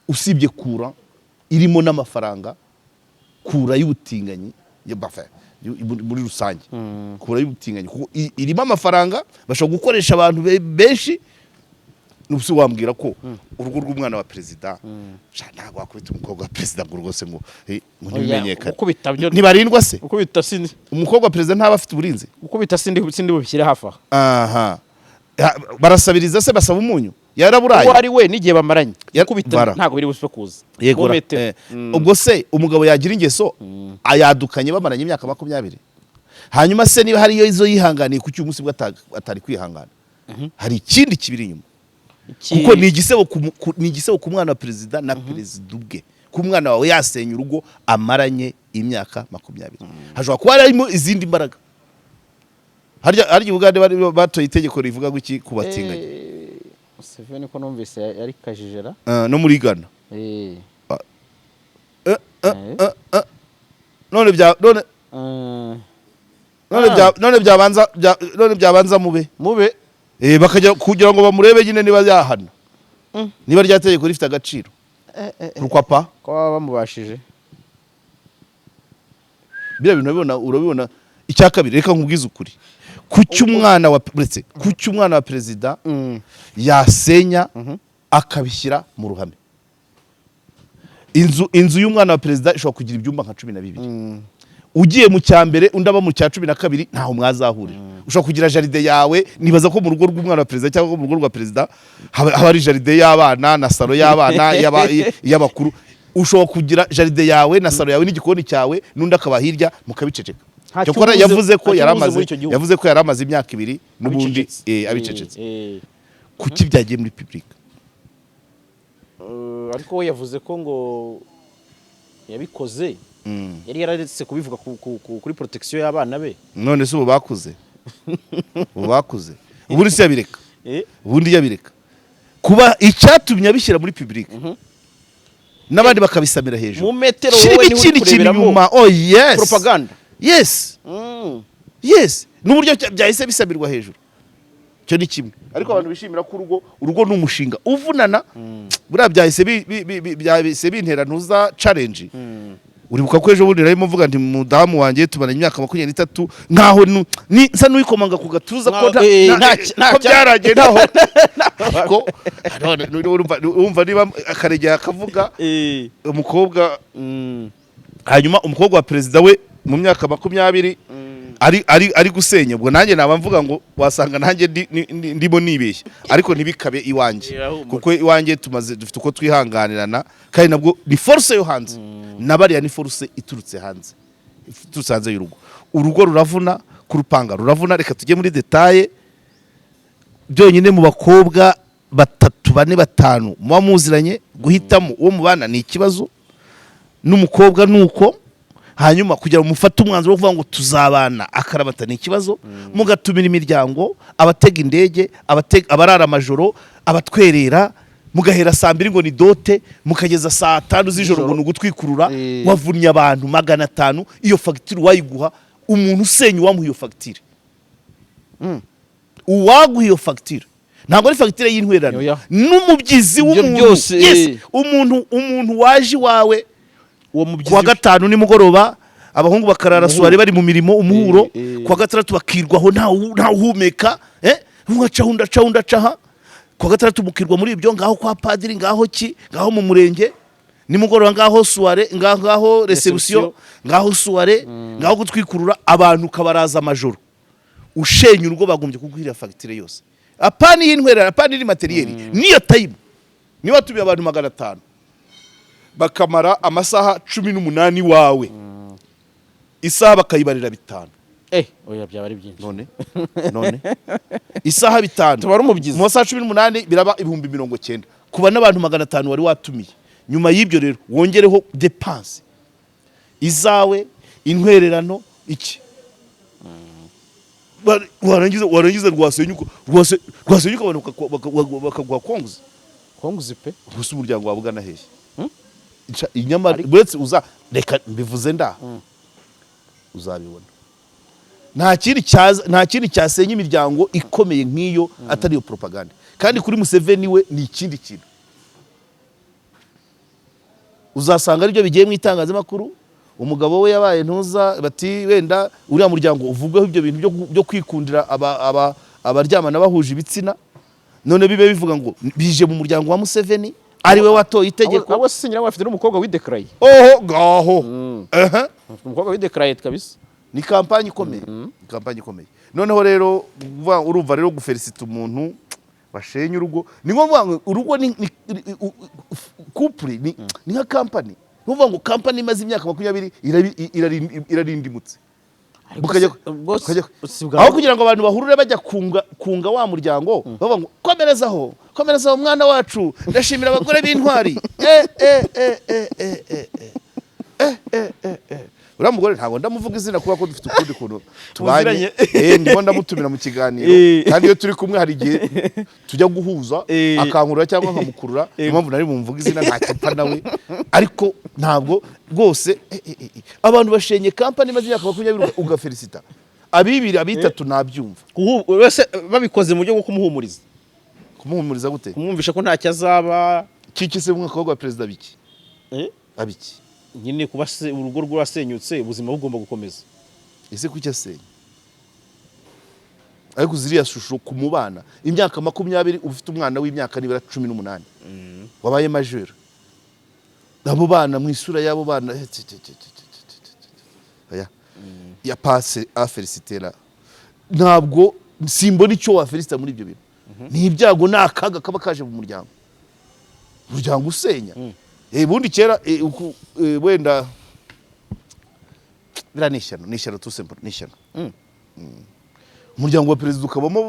usibye kura irimo n'amafaranga, kura y'ubutinganyi muri rusange, kura y'ubutinganyi, kuko irimo amafaranga bashobora gukoresha abantu benshi. N'ubu wambwira ko urugo rw'umwana wa perezida, sha, ntabwo wakubita umukobwa wa perezida ngo rwose ngo Oya, ntibimenyekane. Gukubita byo Ntibarindwa se? Gukubita sindi Umukobwa wa perezida ntaba afite uburinzi? Gukubita sindi bubishyire hafi aha. Aha. Barasabiriza se? Basaba umunyu? Yaraburaye. Uwo ari we n'igihe bamaranye, gukubita ntabwo biri buze kuza. Yego Mu metero. Ubwo se umugabo yagira ingeso ayadukanye bamaranye imyaka 20, hanyuma se niba hariyo izo yihanganiye, kuki uyu munsi bwo atari kwihangana? Hari ikindi kibiri inyuma, kuko ni igisebo ku mwana wa perezida na perezida ubwe. Ku mwana wawe yasenya urugo amaranye imyaka 20, hashobora kuba harimo izindi mbaraga. Harya Ubugande bari batoye itegeko rivuga ngo iki ku batinganyi? Museveni ko numvise yari kajijera. No muri Ghana. None bya none none bya none byabanza none byabanza mube Mube. Bakajya kugira ngo bamurebe nyine niba yahana, niba rya tegeko rifite agaciro. Pourquoi pas? Ko baba bamubashije. Biriya bintu urabibona, urabibona. Icya kabiri, reka nkubwize ukuri, kuki umwana wa, uretse kuki umwana wa perezida yasenya akabishyira mu ruhame? Inzu y'umwana wa perezida ishobora kugira ibyumba nka 12. Ugiye mu cya mbere, undi aba mu cya 12, ntaho mwazahurira. Ushobora kugira jardin yawe. Nibaza ko mu rugo rw'umwana wa perezida cyangwa mu rugo rwa perezida haba hari jardin y'abana na salon y'abana, y'abakuru. Ushobora kugira jardin yawe na salon yawe n'igikoni cyawe, n'undi akaba hirya, mukabiceceka. Nta Cyokora cyubuze- yavuze ko nta yari cyubuze amaze muri icyo gihugu. Yavuze ko yari amaze imyaka 2 n'ubundi Abicecetse. abicecetse. Kuki byagiye muri public? Ariko we yavuze ko ngo yabikoze yari yararetse kubivuga kuri protection y'abana be. None se ubu bakuze, ubu bakuze, ubundi se yabireka? Ubundi yabireka kuba icyatumye abishyira muri public n'abandi bakabisamira hejuru. Mu metero Kirimo wowe niho uri ikindi kintu kureberamo inyuma. Oh yes. propaganda. Yes. Yes, n'uburyo byahise bisamirwa hejuru, icyo ni kimwe. Ariko abantu bishimira ko urugo ni umushinga uvunana, buriya byahise byahise bintera ntuza challenge. Uribuka ko ejo bundi narimo mvuga nti mudamu wanjye tumaranye imyaka 23, nkaho nsa n'uwikomanga ku gatuza ko ko byaragiye ntaho. Ariko none urumva niba Akaregera akavuga umukobwa, hanyuma umukobwa wa perezida we mu myaka 20 ari gusenya, ubwo nanjye naba mvuga ngo wasanga nanjye ndimo nibeshya, ariko ntibikabe iwanjye. Irahumura. Kuko iwanjye tumaze dufite uko twihanganirana, kandi nabwo ni force yo hanze, na bariya ni force iturutse hanze y'urugo. Urugo ruravuna, kurupanga ruravuna. Reka tujye muri détails. Byonyine mu bakobwa batatu, bane, batanu muba muziranye, guhitamo uwo mubana ni ikibazo, n'umukobwa ni uko. Hanyuma kugira ngo mufate umwanzuro wo kuvuga ngo tuzabana akarabata ni ikibazo, mugatumira imiryango, abatega indege, abarara amajoro, abatwerera, mugahera saa 2 ngo ni dot, mukageza saa 5 z'ijoro ngo ni ugutwikurura. Wavunnye abantu 500. Iyo fagitire uwayiguha, umuntu usenya, uwamuha iyo fagitire, uwaguha iyo fagitire, ntabwo ari fagitire y'intwererano Oya. n'umubyizi Ibyo w'umuntu. byose, Yes, umuntu waje iwawe uwo mubyizi kuwa gatanu nimugoroba, abahungu bakarara Umuhuro. Soirée bari mu mirimo, umuhuro. Eh. Kuwa gatandatu bakirwaho ntawe uhumeka, umwe acaho, undi acaho, undi acaha. Kuwa gatandatu mukirwa muri ibyo ngaho, kwa padiri ngaho, ki ngaho mu murenge, nimugoroba ngaho soirée, ngaho ngaho réception, ngaho soirée, ngaho gutwikurura abantu, ukabaraza amajoro ushenya urugo. Bagombye kuguhira fagitire yose, apana y'intwererano, apana iri matériel, niyo time. Niba watumiye abantu 500 bakamara amasaha 18 wawe, isaha bakayibarira 5. Oya, byaba ari byinshi. None isaha 5 Tubara umubyizi. mu masaha 18 biraba 90,000 kuba n'abantu 500 wari watumiye. Nyuma y'ibyo rero wongereho dépenses izawe, intwererano, iki. Warangiza rwasenyuka, abantu bakaguha konguzi. Konguzi pe. Gusa umuryango wawe ugana hehe? Inyamara uretse uza, reka mbivuze nda uzabibona, nta kindi cyasenya imiryango ikomeye nk'iyo atari iyo propaganda. Kandi kuri Museveni we ni ikindi kintu, uzasanga aribyo bigiye mu itangazamakuru. Umugabo we yabaye ntuza, bati wenda uriya muryango uvugweho ibyo bintu byo kwikundira abaryamana bahuje ibitsina. None bibe bivuga ngo bije mu muryango wa Museveni, ari we watoye itegeko. Abo se ngira ngo bafite n'umukobwa widekaraye. Oho ngaho. Aha. Bafite umukobwa widekaraye kabisa. Ni campagne ikomeye, ni campagne ikomeye. Noneho rero urumva rero gufelicita umuntu bashenye urugo ni nko kuvuga ngo urugo ni couple ni nka company. Ni ukuvuga ngo company imaze imyaka 20 irarindimutse. Aho kugira ngo abantu bahurure bajya kunga wa muryango, bavuga ngo komerezaho, komerezaho mwana wacu, ndashimira abagore b'intwari. Eh, eh, eh, eh, eh, eh, eh. Eh, eh, eh, eh. Uriya mugore ntabwo ndamuvuga izina kubera ko dufite ukundi kuntu tubanye. Muziranye. Ndimo ndamutumira mu kiganiro. Kandi iyo turi kumwe hari igihe tujya guhuza, akankurura cyangwa nkamukurura. Niyo mpamvu nari bumvuga izina, ntacyo mpfa nawe, ariko ntabwo rwose abantu bashenye company imaze imyaka 20 ugafelicita abibiri, abitatu nabyumva. Wese babikoze mu buryo bwo kumuhumuriza. Kumuhumuriza gute? Kumwumvisha ko ntacyo azaba. Kiki se umwaka wa perezida biki? Abiki? Nyine kuba se urugo rwasenyutse, ubuzima bugomba gukomeza. Ese kuki asenya? Ariko ziriya shusho ku mubana imyaka 20, ufite umwana w'imyaka nibura 18 wabaye majeur, abo bana mu isura y'abo bana, oya. Ya passe à féliciter là, ntabwo simbona icyo wafelicita muri ibyo bintu. Ni ibyago, ni akaga kaba kaje mu muryango, umuryango usenya. Ubundi kera wenda biriya ni ishyano, ni ishyano, tout simple, ni ishyano. Umuryango wa perezida ukabamo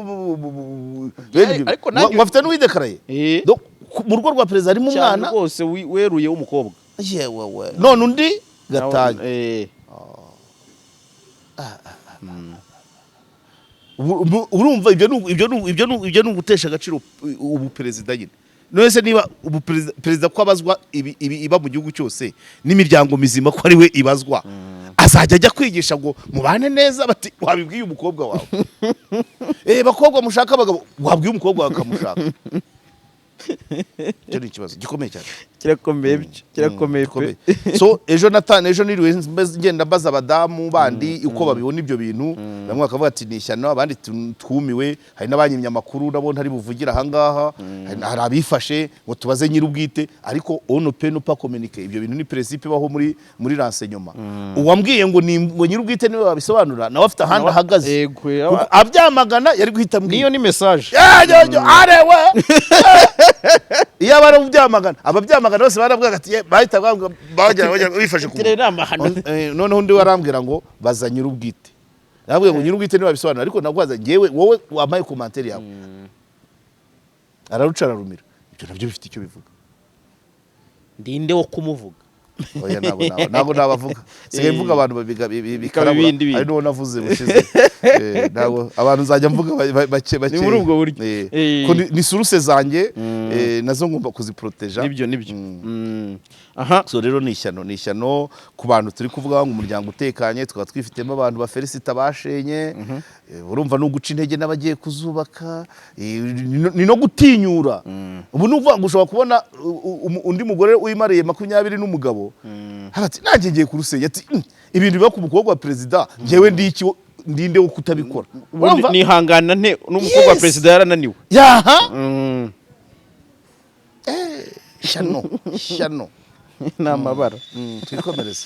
bene ibyo. Ariko nanjye- Ngo afite n'uwidekaraye. Donc, mu rugo rwa perezida harimo Cyane umwana rwose weruye w'umukobwa. Yewe we, none undi gatanya. Urumva ibyo ni ugutesha agaciro ubu perezida nyine. None se niba ubu perezida ko abazwa ibi iba mu gihugu cyose n'imiryango mizima, ko ari we ibazwa, azajya ajya kwigisha ngo mubane neza? Bati wabibwiye umukobwa wawe? Bakobwa mushaka abagabo, wabwiye umukobwa wawe akamushaka? Icyo ni ikibazo gikomeye cyane. Kirakomeye byo, kirakomeye pe. Gikomeye. So ejo natana, ejo niriwe ngenda mbaza abadamu bandi uko babibona ibyo bintu. Bamwe bakavuga ati ni ishyano, abandi twumiwe. Hari n'abanyimye amakuru nabo ntari buvugire ahangaha. Hari abifashe ngo tubaze nyir'ubwite, ariko on ne peut pas communiquer. Ibyo bintu ni principe ibaho muri renseignement. Uwambwiye ngo ni ngo nyir'ubwite niwe wabisobanura, nawe afite ahandi ahagaze. Yego. Kuko abyamagana yari guhita ambwira. Niyo ni message. Ya, arewe iyo aba ari ubyamagana, ababyamagana bose baravuga ati bahita bavuga, bagera bifashe ku Tirere amahano. Noneho undi warambwira ngo baza nyir'ubwite. Nabwiye ngo nyir'ubwite niwe wabisobanura, ariko nagwaza njyewe wowe wampaye commentaire yawe. Araruca ararumira. Ibyo nabyo bifite icyo bivuga. Ndinde wo kumuvuga? Oya, ntabwo nabavuga. Sigaye mvuga abantu bikarabura. Ibindi bintu. Hari n'uwo navuze bushize. Ntabwo abantu nzajya mvuga bake bake. Ni muri ubwo buryo. Ko ni source zanjye, nazo ngomba kuziproteja. Nibyo. Aha. So rero ni ishyano, ni ishyano ku bantu turi kuvuga ngo umuryango utekanye, tukaba twifitemo abantu ba Felicita bashenye. Urumva ni uguca intege n'abagiye kuzubaka, ni no gutinyura. Ubu ni ukuvuga ngo ushobora kubona undi mugore wimariye 20 n'umugabo, hagati nanjye ngiye kurusenya, ati ibintu biba ku mukobwa wa perezida, njyewe ndi iki, ndinde wo kutabikora?" Ubundi Urumva? nihangana nte n'umukobwa wa Yes. perezida yarananiwe? Yaha, ishyano, ishyano. Ni amabara. Twikomereze.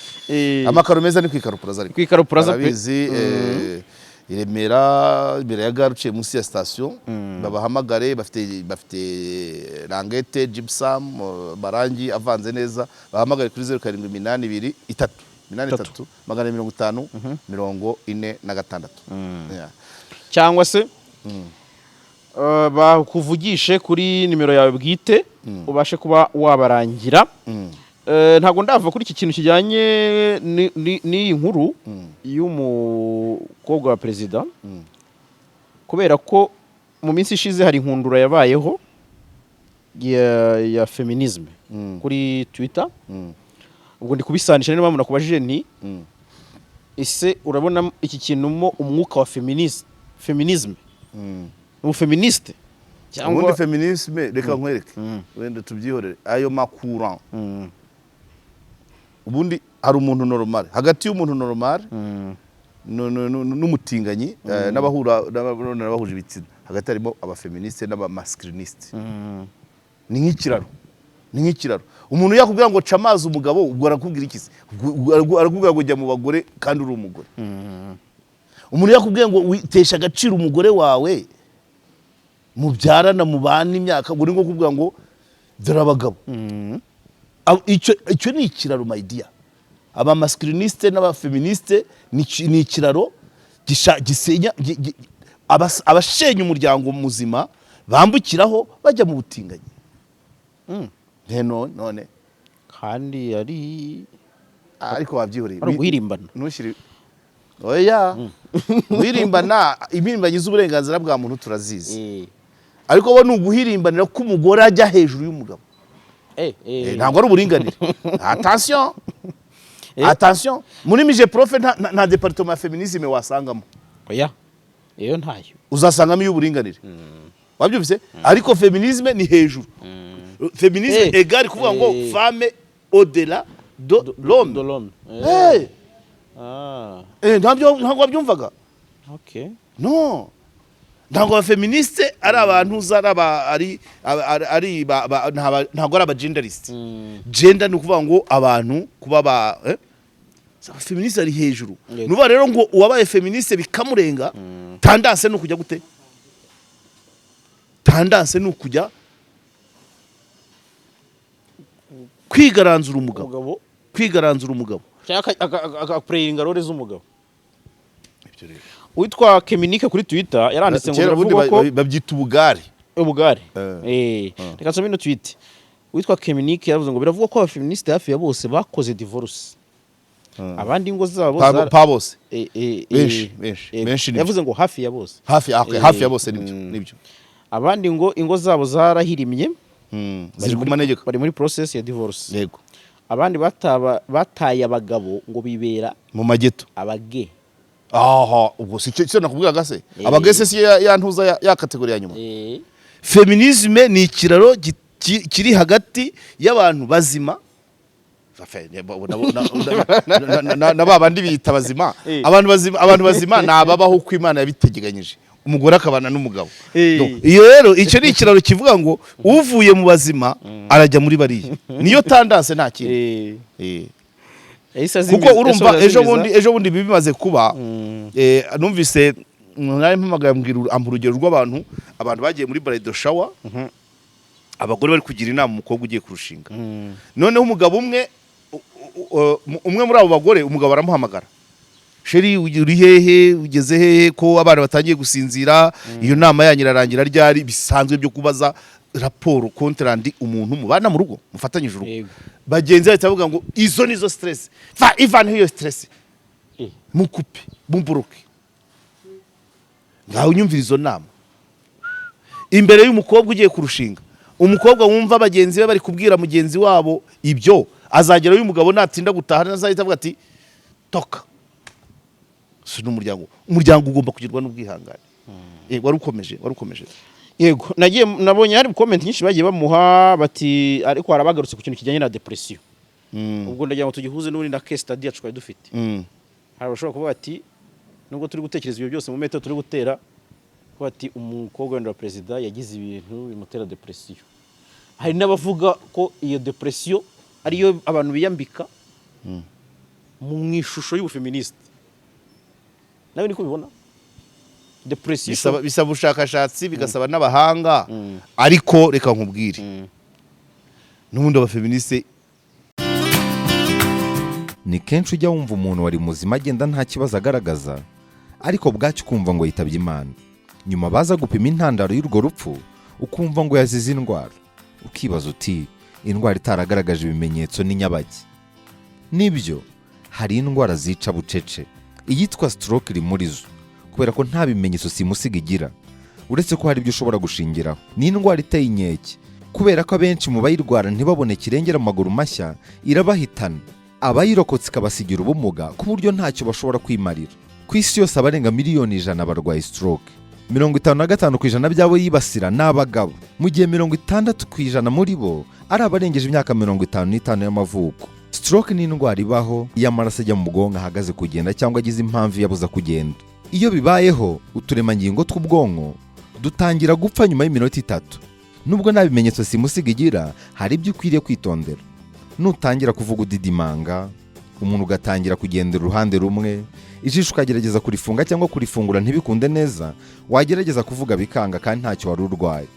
Amakaro meza ni ku Ikaro Plaza, ariko Ku Ikaro Plaza pe. Barabizi, i Remera imbere ya gare, uciye munsi ya sitasiyo. Babahamagare, bafite languette, gypsum, amarangi avanze neza. Bahamagare kuri 0782 3 83 250 46. Yeah. Cyangwa se bakuvugishe kuri nimero yawe bwite, ubashe kuba wabarangira. Ntabwo ndava kuri iki kintu kijyanye n'iyi nkuru y'umukobwa wa perezida, kubera ko mu minsi ishize hari inkundura yabayeho ya feminisme kuri Twitter. Ubwo ndi kubisanisha, niyo mpamvu nakubajije nti ese urabona iki kintu mo umwuka wa feminisme, ubufeministe cyangwa Ubundi feminisme, reka nkwereke, wenda tubyihorere ayo makura. Ubundi hari umuntu normal, hagati y'umuntu normal n'umutinganyi, n'abahura n'abahuje ibitsina, hagati harimo abafeministe n'abamasculiniste. Ni nk'ikiraro, ni nk'ikiraro. Umuntu yakubwira ngo ca amazi umugabo, ubwo arakubwira iki se? Ubwo arakubwira ngo jya mu bagore kandi uri umugore. Umuntu yakubwiye ngo witesha agaciro umugore wawe mubyarana, mubana imyaka, ubwo ni nko kuvuga ngo dore abagabo. Icyo ni ikiraro, my dear. Abamasculiniste n'abafeministe ni ikiraro gisenya abashenya umuryango muzima bambukiraho bajya mu butinganyi. None Kandi ari Ariko wabyihoreye. Ari uguhirimbana. Ntushyire, oya, guhirimbana, impirimbanyi z'uburenganzira bwa muntu turazizi, ariko bo ni uguhirimbanira ko umugore ajya hejuru y'umugabo. Ntabwo ari uburinganire, attention, attention. Muri MIGEPROF nta département ya féminisme wasangamo. Oya, iyo ntayo. Uzasangamo iy'uburinganire, wabyumvise? Ariko féminisme ni hejuru, féminisme égale kuvuga ngo femme au-delà de l'homme. De l'homme. Ntabwo wabyumvaga? Okay. No, ntabwo abafeministe ari abantu uza ari aba ari ari ari ntabwo ari abagenderiste. Gender ni ukuvuga ngo abantu kuba ba abafeministe ari hejuru. Nuvuga rero ngo uwabaye féministe bikamurenga, tendance ni ukujya gute? Tendance ni ukujya kwigaranzura umugabo. Umugabo. Kwigaranzura umugabo. Cyangwa agapureyinga role z'umugabo. Uwitwa Keminike kuri Twitter yaranditse ngo Kera ubundi biravugwa ko babyita ubugare. Ubugare. Reka nsome ino tweet. Uwitwa Keminike yaravuze ngo biravugwa ko abafeministe hafi ya bose bakoze divorce, abandi ingo zabo Pa bose. Benshi, benshi, benshi nibyo. Yavuze ngo hafi ya bose. Hafi, okay, hafi ya bose nibyo. Nibyo. Abandi ngo ingo zabo zarahirimye. Ziri ku manegeka. Bari muri process ya divorce. Abandi bataye abagabo ngo bibera mu mageto. Abage. Aha, ubwo si cyo nakubwiraga se? Abagese si ya ntuza ya catégorie ya nyuma. Féminisme ni ikiraro. kiri hagati y'abantu bazima. Enfin, na ba bandi biyita bazima. Abantu bazima ni ababaho uko Imana yabiteganyije, umugore akabana n'umugabo. Donc, iyo rero icyo ni ikiraro kivuga ngo uvuye mu bazima arajya muri bariya, niyo tendance, nta kindi. Yahise azimiza. Kuko urumva yasoje ejo azimiza. bundi, ejo bundi ibi bimaze kuba, numvise nari mpamagaye, ambwira, ampa urugero rw'abantu, abantu bagiye muri bridal shower, abagore bari kugira inama umukobwa ugiye kurushinga. Noneho umugabo umwe, umwe muri abo bagore, umugabo aramuhamagara: "Chéri, uri hehe? Ugeze hehe ko abana batangiye gusinzira? Iyo nama yanyu irarangira ryari?" Bisanzwe byo kubaza raporo, compte rendu, umuntu mubana mu rugo, mufatanyije urugo. Bagenzi bahita bavuga ngo izo nizo stress, va ivaneho iyo stress, mukupe, mumburuke. Ngaho unyumvira izo nama imbere y'umukobwa ugiye kurushinga. Umukobwa wumva bagenzi be bari kubwira mugenzi wabo ibyo, azagerayo umugabo natinda gutaha nazahita avuga ati: "Toka." Si n'umuryango, umuryango ugomba kugirwa n'ubwihangane. Wari ukomeje, wari ukomeje. Yego, nagiye nabonye hari comment nyinshi bagiye bamuha bati, ariko hari abagarutse ku kintu kijyanye na depression. Ubwo ndagira ngo tugihuze n'ubundi na case study yacu twari dufite. Hari abashobora kuvuga ati nubwo turi gutekereza ibyo byose mu metero turi gutera, kuvuga ati umukobwa wenda wa perezida yagize ibintu bimutera depression. Hari n'abavuga ko iyo depression ariyo abantu biyambika mu ishusho y'ubufeministe. Nawe niko ubibona, depression? Bisaba ubushakashatsi, bigasaba n'abahanga, ariko reka nkubwire, n'ubundi abafeministe Ni kenshi ujya wumva umuntu wari muzima agenda nta kibazo agaragaza, ariko bwacyo ukumva ngo yitabye Imana. Nyuma baza gupima intandaro y'urwo rupfu, ukumva ngo yazize indwara. Ukibaza uti: "Indwara itaragaragaje ibimenyetso ni nyabaki?" Nibyo, hari indwara zica bucece. Iyitwa stroke iri muri zo, kubera ko nta bimenyetso simusiga igira, uretse ko hari ibyo ushobora gushingiraho. Ni indwara iteye inkeke, kubera ko abenshi mu bayirwara ntibabone kirengera mu maguru mashya, irabahitana, abayirokotse ikabasigira ubumuga ku buryo ntacyo bashobora kwimarira. Ku isi yose, abarenga miliyoni 100 barwaye stroke. 55% by'abo yibasira ni abagabo, mu gihe 60% muri bo ari abarengeje imyaka 55 y'amavuko. Stroke ni indwara ibaho iyo amaraso ajya mu bwonko ahagaze kugenda cyangwa agize impamvu iyabuza kugenda. Iyo bibayeho, uturemangingo tw'ubwonko dutangira gupfa nyuma y'iminota 3. Nubwo nta bimenyetso simusiga igira, hari ibyo ukwiriye kwitondera. Nutangira kuvuga udidimanga, umuntu ugatangira kugendera uruhande rumwe, ijisho ukagerageza kurifunga cyangwa kurifungura ntibikunde neza, wagerageza kuvuga bikanga kandi ntacyo wari urwaye,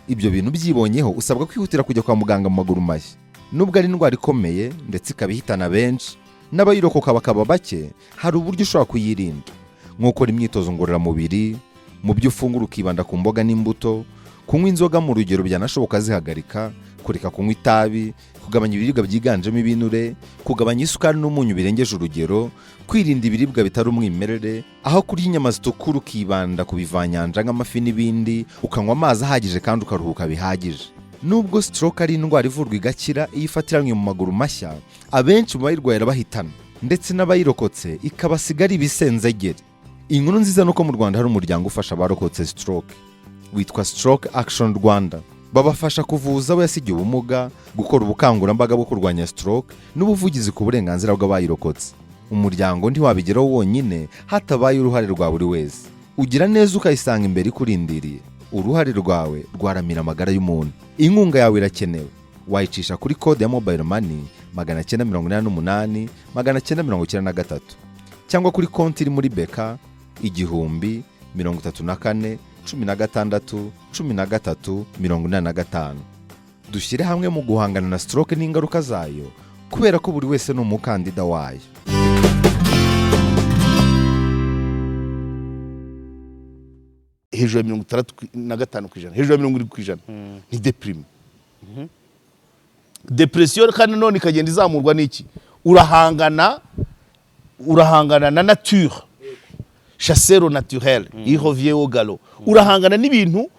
ibyo bintu byibonyeho usabwa kwihutira kujya kwa muganga mu maguru mashya. Nubwo ari indwara ikomeye ndetse ikaba ihitana benshi, n'abayirokoka bakaba bake, hari uburyo ushobora kuyirinda, nko gukora imyitozo ngororamubiri, mu byo ufungura ukibanda ku mboga n'imbuto, kunywa inzoga mu rugero, byanashoboka zihagarika, kureka kunywa itabi, kugabanya ibiribwa byiganjemo ibinure, kugabanya isukari n'umunyu birengeje urugero, kwirinda ibiribwa bitari umwimerere, aho kurya inyama zitukura ukibanda ku bivanyanja nk'amafi n'ibindi, ukanywa amazi ahagije kandi ukaruhuka bihagije. Nubwo stroke ari indwara ivurwa igakira iyo ifatiranywe mu maguru mashya, abenshi mu bayirwaye irabahitana, ndetse n'abayirokotse ikabasiga ari ibisenzegeri. Inkuru nziza ni uko mu Rwanda hari umuryango ufasha abarokotse stroke, witwa Stroke Action Rwanda. Babafasha kuvuza abo yasigiye ubumuga, gukora ubukangurambaga bwo kurwanya stroke n'ubuvugizi ku burenganzira bw'abayirokotse. Umuryango ntiwabigeraho wonyine hatabaye uruhare rwa buri wese. Ugira neza ukayisanga imbere ikurindiriye. Uruhare rwawe rwaramira amagara y'umuntu. Inkunga yawe irakenewe. Wayicisha kuri kode ya mobile money 988 993, cyangwa kuri konti iri muri BK 1034 16 13 85. Dushyire hamwe mu guhangana na stroke n'ingaruka zayo, kubera ko buri wese ni umukandida wayo. Hejuru ya 65%, hejuru ya 70% ni déprimé. Depression kandi none ikagenda izamurwa n'iki? Urahangana na nature, chasser au naturel, il revient au galop. Urahangana n'ibintu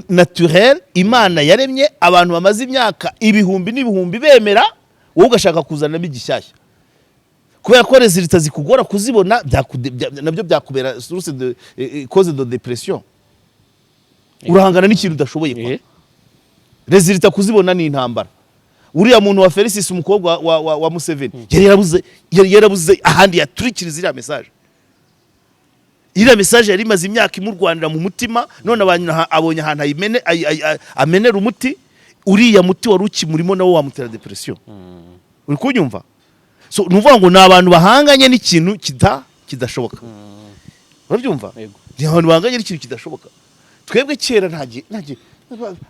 naturel Imana yaremye, abantu bamaze imyaka ibihumbi n'ibihumbi bemera, wowe ugashaka kuzanamo igishyashya. Kubera ko résultats zikugora kuzibona, nabyo byakubera source de cause de dépression. Urahangana n'ikintu udashoboye kwa. Résultats kuzibona ni intambara. Uriya muntu wa Felicisi, umukobwa wa Museveni, yari yarabuze ahandi yaturikiriza iriya message. Iriya message yari imaze imyaka imurwanira mu mutima, none abonye ahantu amenera umuti. Uriya muti wari ukimurimo nawo wamutera dépression. Uri kunyumva? So ni ukuvuga ngo ni abantu bahanganye n'ikintu kidashoboka. Urabyumva? Yego. Ni abantu bahanganye n'ikintu kidashoboka. Twebwe kera nta gihe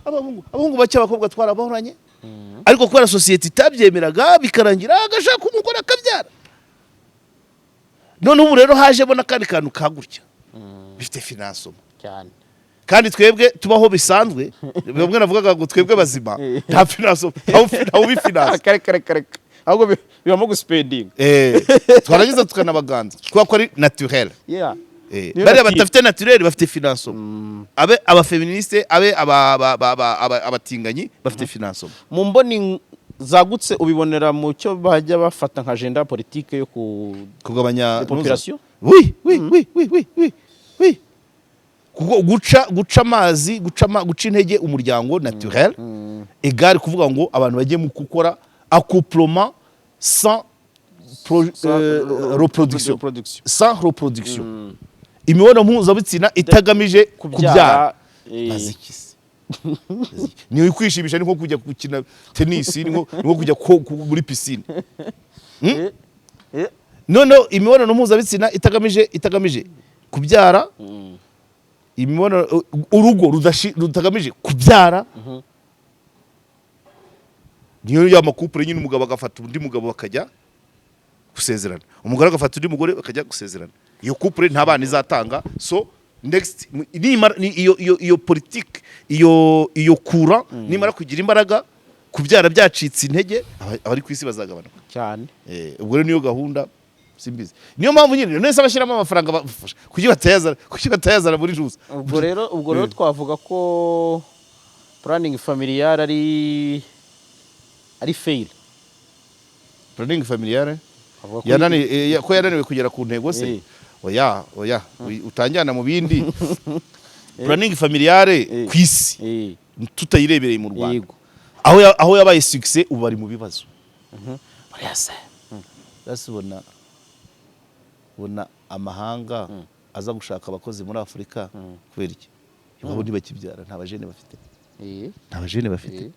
abahungu bake, abakobwa twarabahoranye, ariko kubera sosiyete itabyemeraga, bikarangira agashaka umugore akabyara. None ubu rero hajemo n'akandi kantu ka gutya bifite financement. Cyane. Kandi twebwe tubaho bisanzwe. Bamwe navugaga ngo twebwe bazima nta financement, ntawe ubifinansa. Kare kare kare, ahubwo bibamo guspendinga. Twarangiza tukanabaganza kubera ko ari naturel. Niyo Bariya nature. badafite naturel bafite financement, abe abaféministes, abe abatinganyi bafite financement. Mu mboni zagutse, ubibonera mu cyo bajya bafata nka agenda politique yo ku Kugabanya population. Oui, kuko guca amazi, guca intege umuryango naturel égale kuvuga ngo abantu bagiye mu gukora accouplement sans reproduction. Reproduction. Sans reproduction, imibonano mpuzabitsina itagamije kubyara. Maze iki se? Ni kwishimisha, ni nko kujya gukina tenisi, ni nko kujya muri piscine. Noneho imibonano mpuzabitsina itagamije kubyara, imibonano, urugo rutagamije kubyara, niyo ya macouple nyine, umugabo agafata undi mugabo bakajya gusezerana, umugore agafata undi mugore bakajya gusezerana. Iyo couple nta bana izatanga. So next nimara iyo politike, iyo kura nimara kugira imbaraga, kubyara byacitse intege, abari ku isi bazagabanuka. Cyane. Ubwo rero niyo gahunda, simbizi. Niyo mpamvu nyine none se abashyiramo amafaranga bafasha, kuki batayazana muri ruza? Ubwo rero twavuga ko planning familiale ari fail. Planning familiale Avuga ko ko yananiwe kugera ku ntego se? Oya, oya, utanjyana mu bindi. Planning familiale ku isi, tutayirebereye mu Rwanda, aho yabaye succès, ubu bari mu bibazo. Buriya se basi ubona amahanga aza gushaka abakozi muri Afurika kubera iki? Iwabo ntibakibyara, nta bajeunes bafite. Nta bajeunes bafite.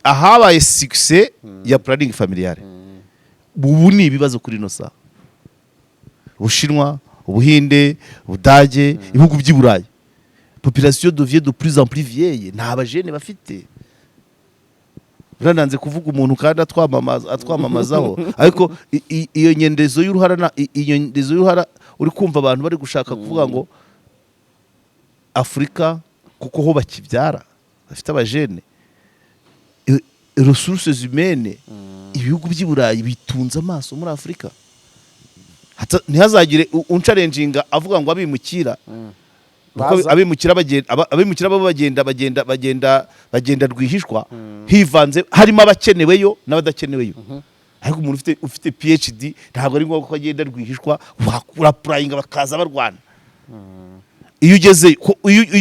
Ahabaye succès ya planning familiale, ubu ni ibibazo kuri ino saha: Ubushinwa, Ubuhinde, Ubudage, ibihugu by'i Burayi. Population devient de plus en plus vieille, nta bajeunes bafite. Urananze kuvuga umuntu kandi atwamamazaho, ariko iyo nyendezo y'uruhara iyo nyendezo y'uruhara, uri kumva abantu bari gushaka kuvuga ngo Afurika, kuko ho bakibyara, bafite abajeunes, ressources humaines, ibihugu by'i Burayi bitunze amaso muri Afurika. Ntihazagire unchallenginga avuga ngo abimukira, kuko Baza. abimukira bo bagenda rwihishwa, hivanze, harimo abakeneweyo n'abadakeneweyo. Ariko umuntu ufite PhD ntabwo ari ngombwa ko agenda rwihishwa, urapplyinga bakaza barwana. Iyo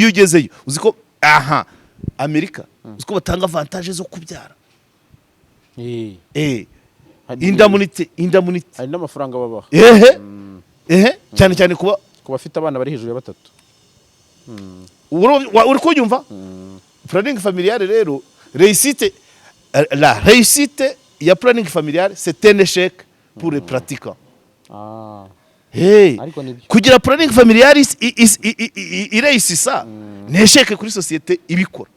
ugezeyo, uzi ko aha Amerika, uzi ko batanga avantage zo kubyara? Indemnité. Hari n'amafaranga babaha. Ehe, cyane cyane kuba ku bafite abana bari hejuru ya batatu. Uri kunyumva? Planning familiale rero, réussite, la réussite ya planning familiale, c'est un échec pour les pratiquants. Hey. Ariko nibyo. Kugira planning familiale iréussissa ni échec kuri société ibikora.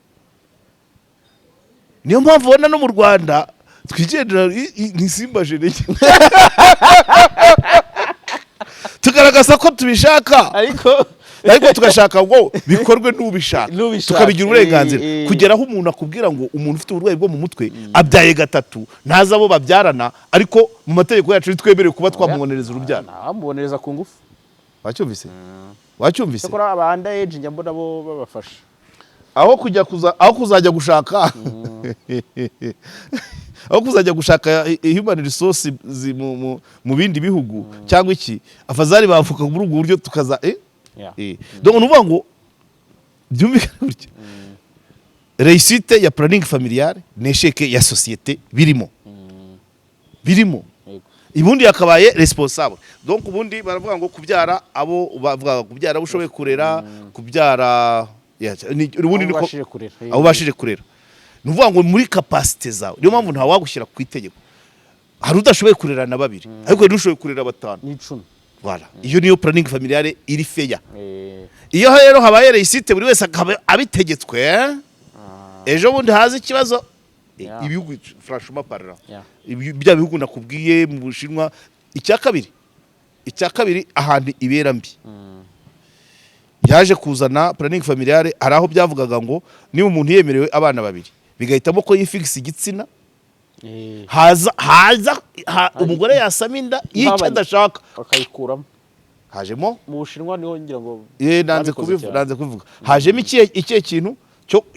Niyo mpamvu ubona no mu Rwanda twigendera ntisimbaje intege, tugaragaza ko tubishaka, ariko ariko tugashaka ngo bikorwe n'ubishaka, N'ubishaka. tukabigira uburenganzira. Kugera aho umuntu akubwira ngo umuntu ufite uburwayi bwo mu mutwe abyaye gatatu, ntazi abo babyarana, ariko mu mategeko yacu ntitwemerewe kuba twamubonereza urubyaro. Ntamubonereza ku ngufu. Wacyumvise? Wacyumvise? Cyakora aba under age njya mbona bo babafasha. Aho kuzajya gushaka human resource mu bindi bihugu cyangwa iki, afazari bavuka muri ubwo buryo tukaza. Donc ni ukuvuga ngo byumvikane gutya. Réussite ya planning familial ni échec ya société birimo. Ubundi yakabaye responsable. Donc ubundi baravuga ngo kubyara abo, bavuga kubyara abo ushoboye kurera, kubyara ubundi Abo niko ubashije kurera. Abo ubashije kurera, ni ukuvuga ngo muri capacité zawe. Niyo mpamvu ntawagushyira ku itegeko. Hari udashoboye kurera na babiri, ariko hari n'ushoboye kurera batanu. N'icumi. Voilà, iyo niyo planning familiale iri fair. Iyo rero habaye réussite, buri wese akaba abitegetswe, ejo bundi haza ikibazo. Ibihugu, franchement parlant, bya bihugu nakubwiye mu Bushinwa. Icya kabiri, ahantu ibera mbi yaje kuzana planning familiale, hari aho byavugaga ngo niba umuntu yemerewe abana babiri, bigahitamo ko yifigisa igitsina, haza umugore yasama inda y'icyo Ntabanye. adashaka, Bakayikuramo. Hajemo Mu Bushinwa niho ngira ngo nanze babikoze kubivuga cyane. Nanze kubivuga. Hajemo ikihe kintu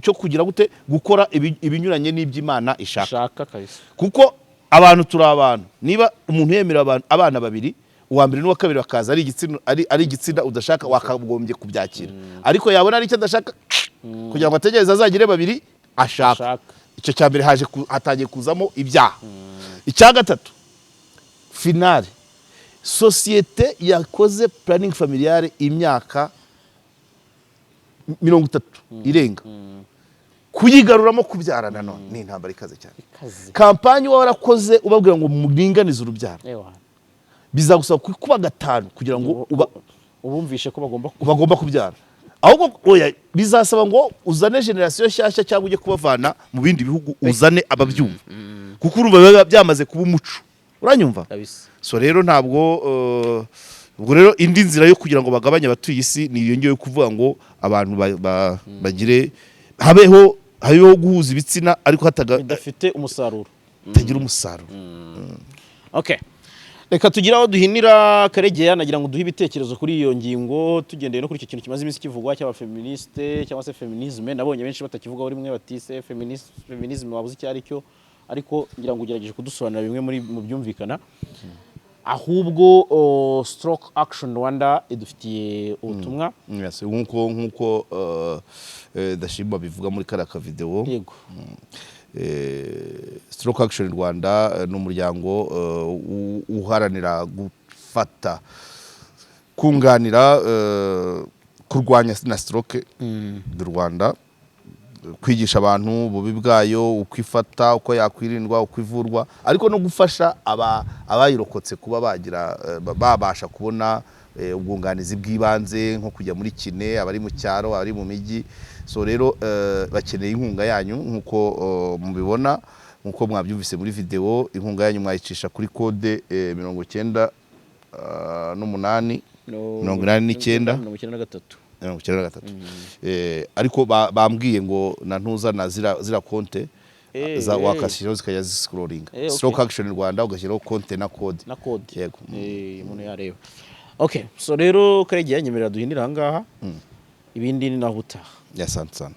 cyo kugira gute, gukora ibinyuranye n'iby'Imana ishaka. Shaka kabisa. Kuko abantu turi abantu. Niba umuntu yemerera abantu abana babiri, uwa mbere n'uwa kabiri bakaza ari igitsina udashaka, wakagombye kubyakira. Ariko yabona ari icyo adashaka, kugira ngo ategereze azagire babiri ashaka. Ashaka. Icyo cya mbere, haje hatangiye kuzamo ibyaha. Icya gatatu, finale, sosiyete yakoze planning familiale imyaka 30 irenga, kuyigaruramo kubyara nanone ni intambara ikaze cyane. Ikaze. Campagne uba warakoze ubabwira ngo muringanize urubyaro, bizagusaba kuba gatanu kugira ngo uba Ubumvishe ko bagomba bagomba kubyara. Ahubwo oya, bizasaba ngo uzane génération nshyashya cyangwa ujye kubavana mu bindi bihugu, uzane ababyumva, kuko urumva biba byamaze kuba umuco. Uranyumva? Kabisa. So rero ntabwo ubwo rero indi nzira yo kugira ngo bagabanye abatuye isi ni iyo ngiyo yo kuvuga ngo abantu bagire habeho guhuza ibitsina, ariko bidafite umusaruro. Hatagira umusaruro. Okay, reka tugire aho duhinira. Karegeya, nagira ngo duhe ibitekerezo kuri iyo ngingo, tugendeye no kuri icyo kintu kimaze iminsi kivugwa cy'abaféministes cyangwa se féminisme. Nabonye benshi batakivugaho rimwe, batise féminisme wabuze icyo ari cyo, ariko ngira ngo ugerageje kudusobanurira bimwe muri mu byumvikana. Ahubwo Stroke Action Rwanda idufitiye ubutumwa. Yes, nkuko Dashimba bivuga muri kariya kavideo. Stroke Action Rwanda ni umuryango uharanira gufata, kunganira, kurwanya na stroke mu Rwanda, kwigisha abantu ububi bwayo, uko ifata, uko yakwirindwa, uko ivurwa, ariko no gufasha abayirokotse kuba bagira babasha kubona ubwunganizi bw'ibanze, nko kujya muri kiné, abari mu cyaro, abari mu mijyi. So rero bakeneye inkunga yanyu nk'uko mubibona, nk'uko mwabyumvise muri video. Inkunga yanyu mwayicisha kuri code 98, 89, 93. 93. Ariko bambwiye ngo na ntuza na zira konte za wakashyiraho zikajya ziscrollinga. Stroke Action Rwanda, ugashyiraho konte na code. Na code. Yego. Umuntu yareba. Okay, so rero Karegeya, nyemerera duhinira aha ngaha, ibindi ni naho utaha. Asante sana.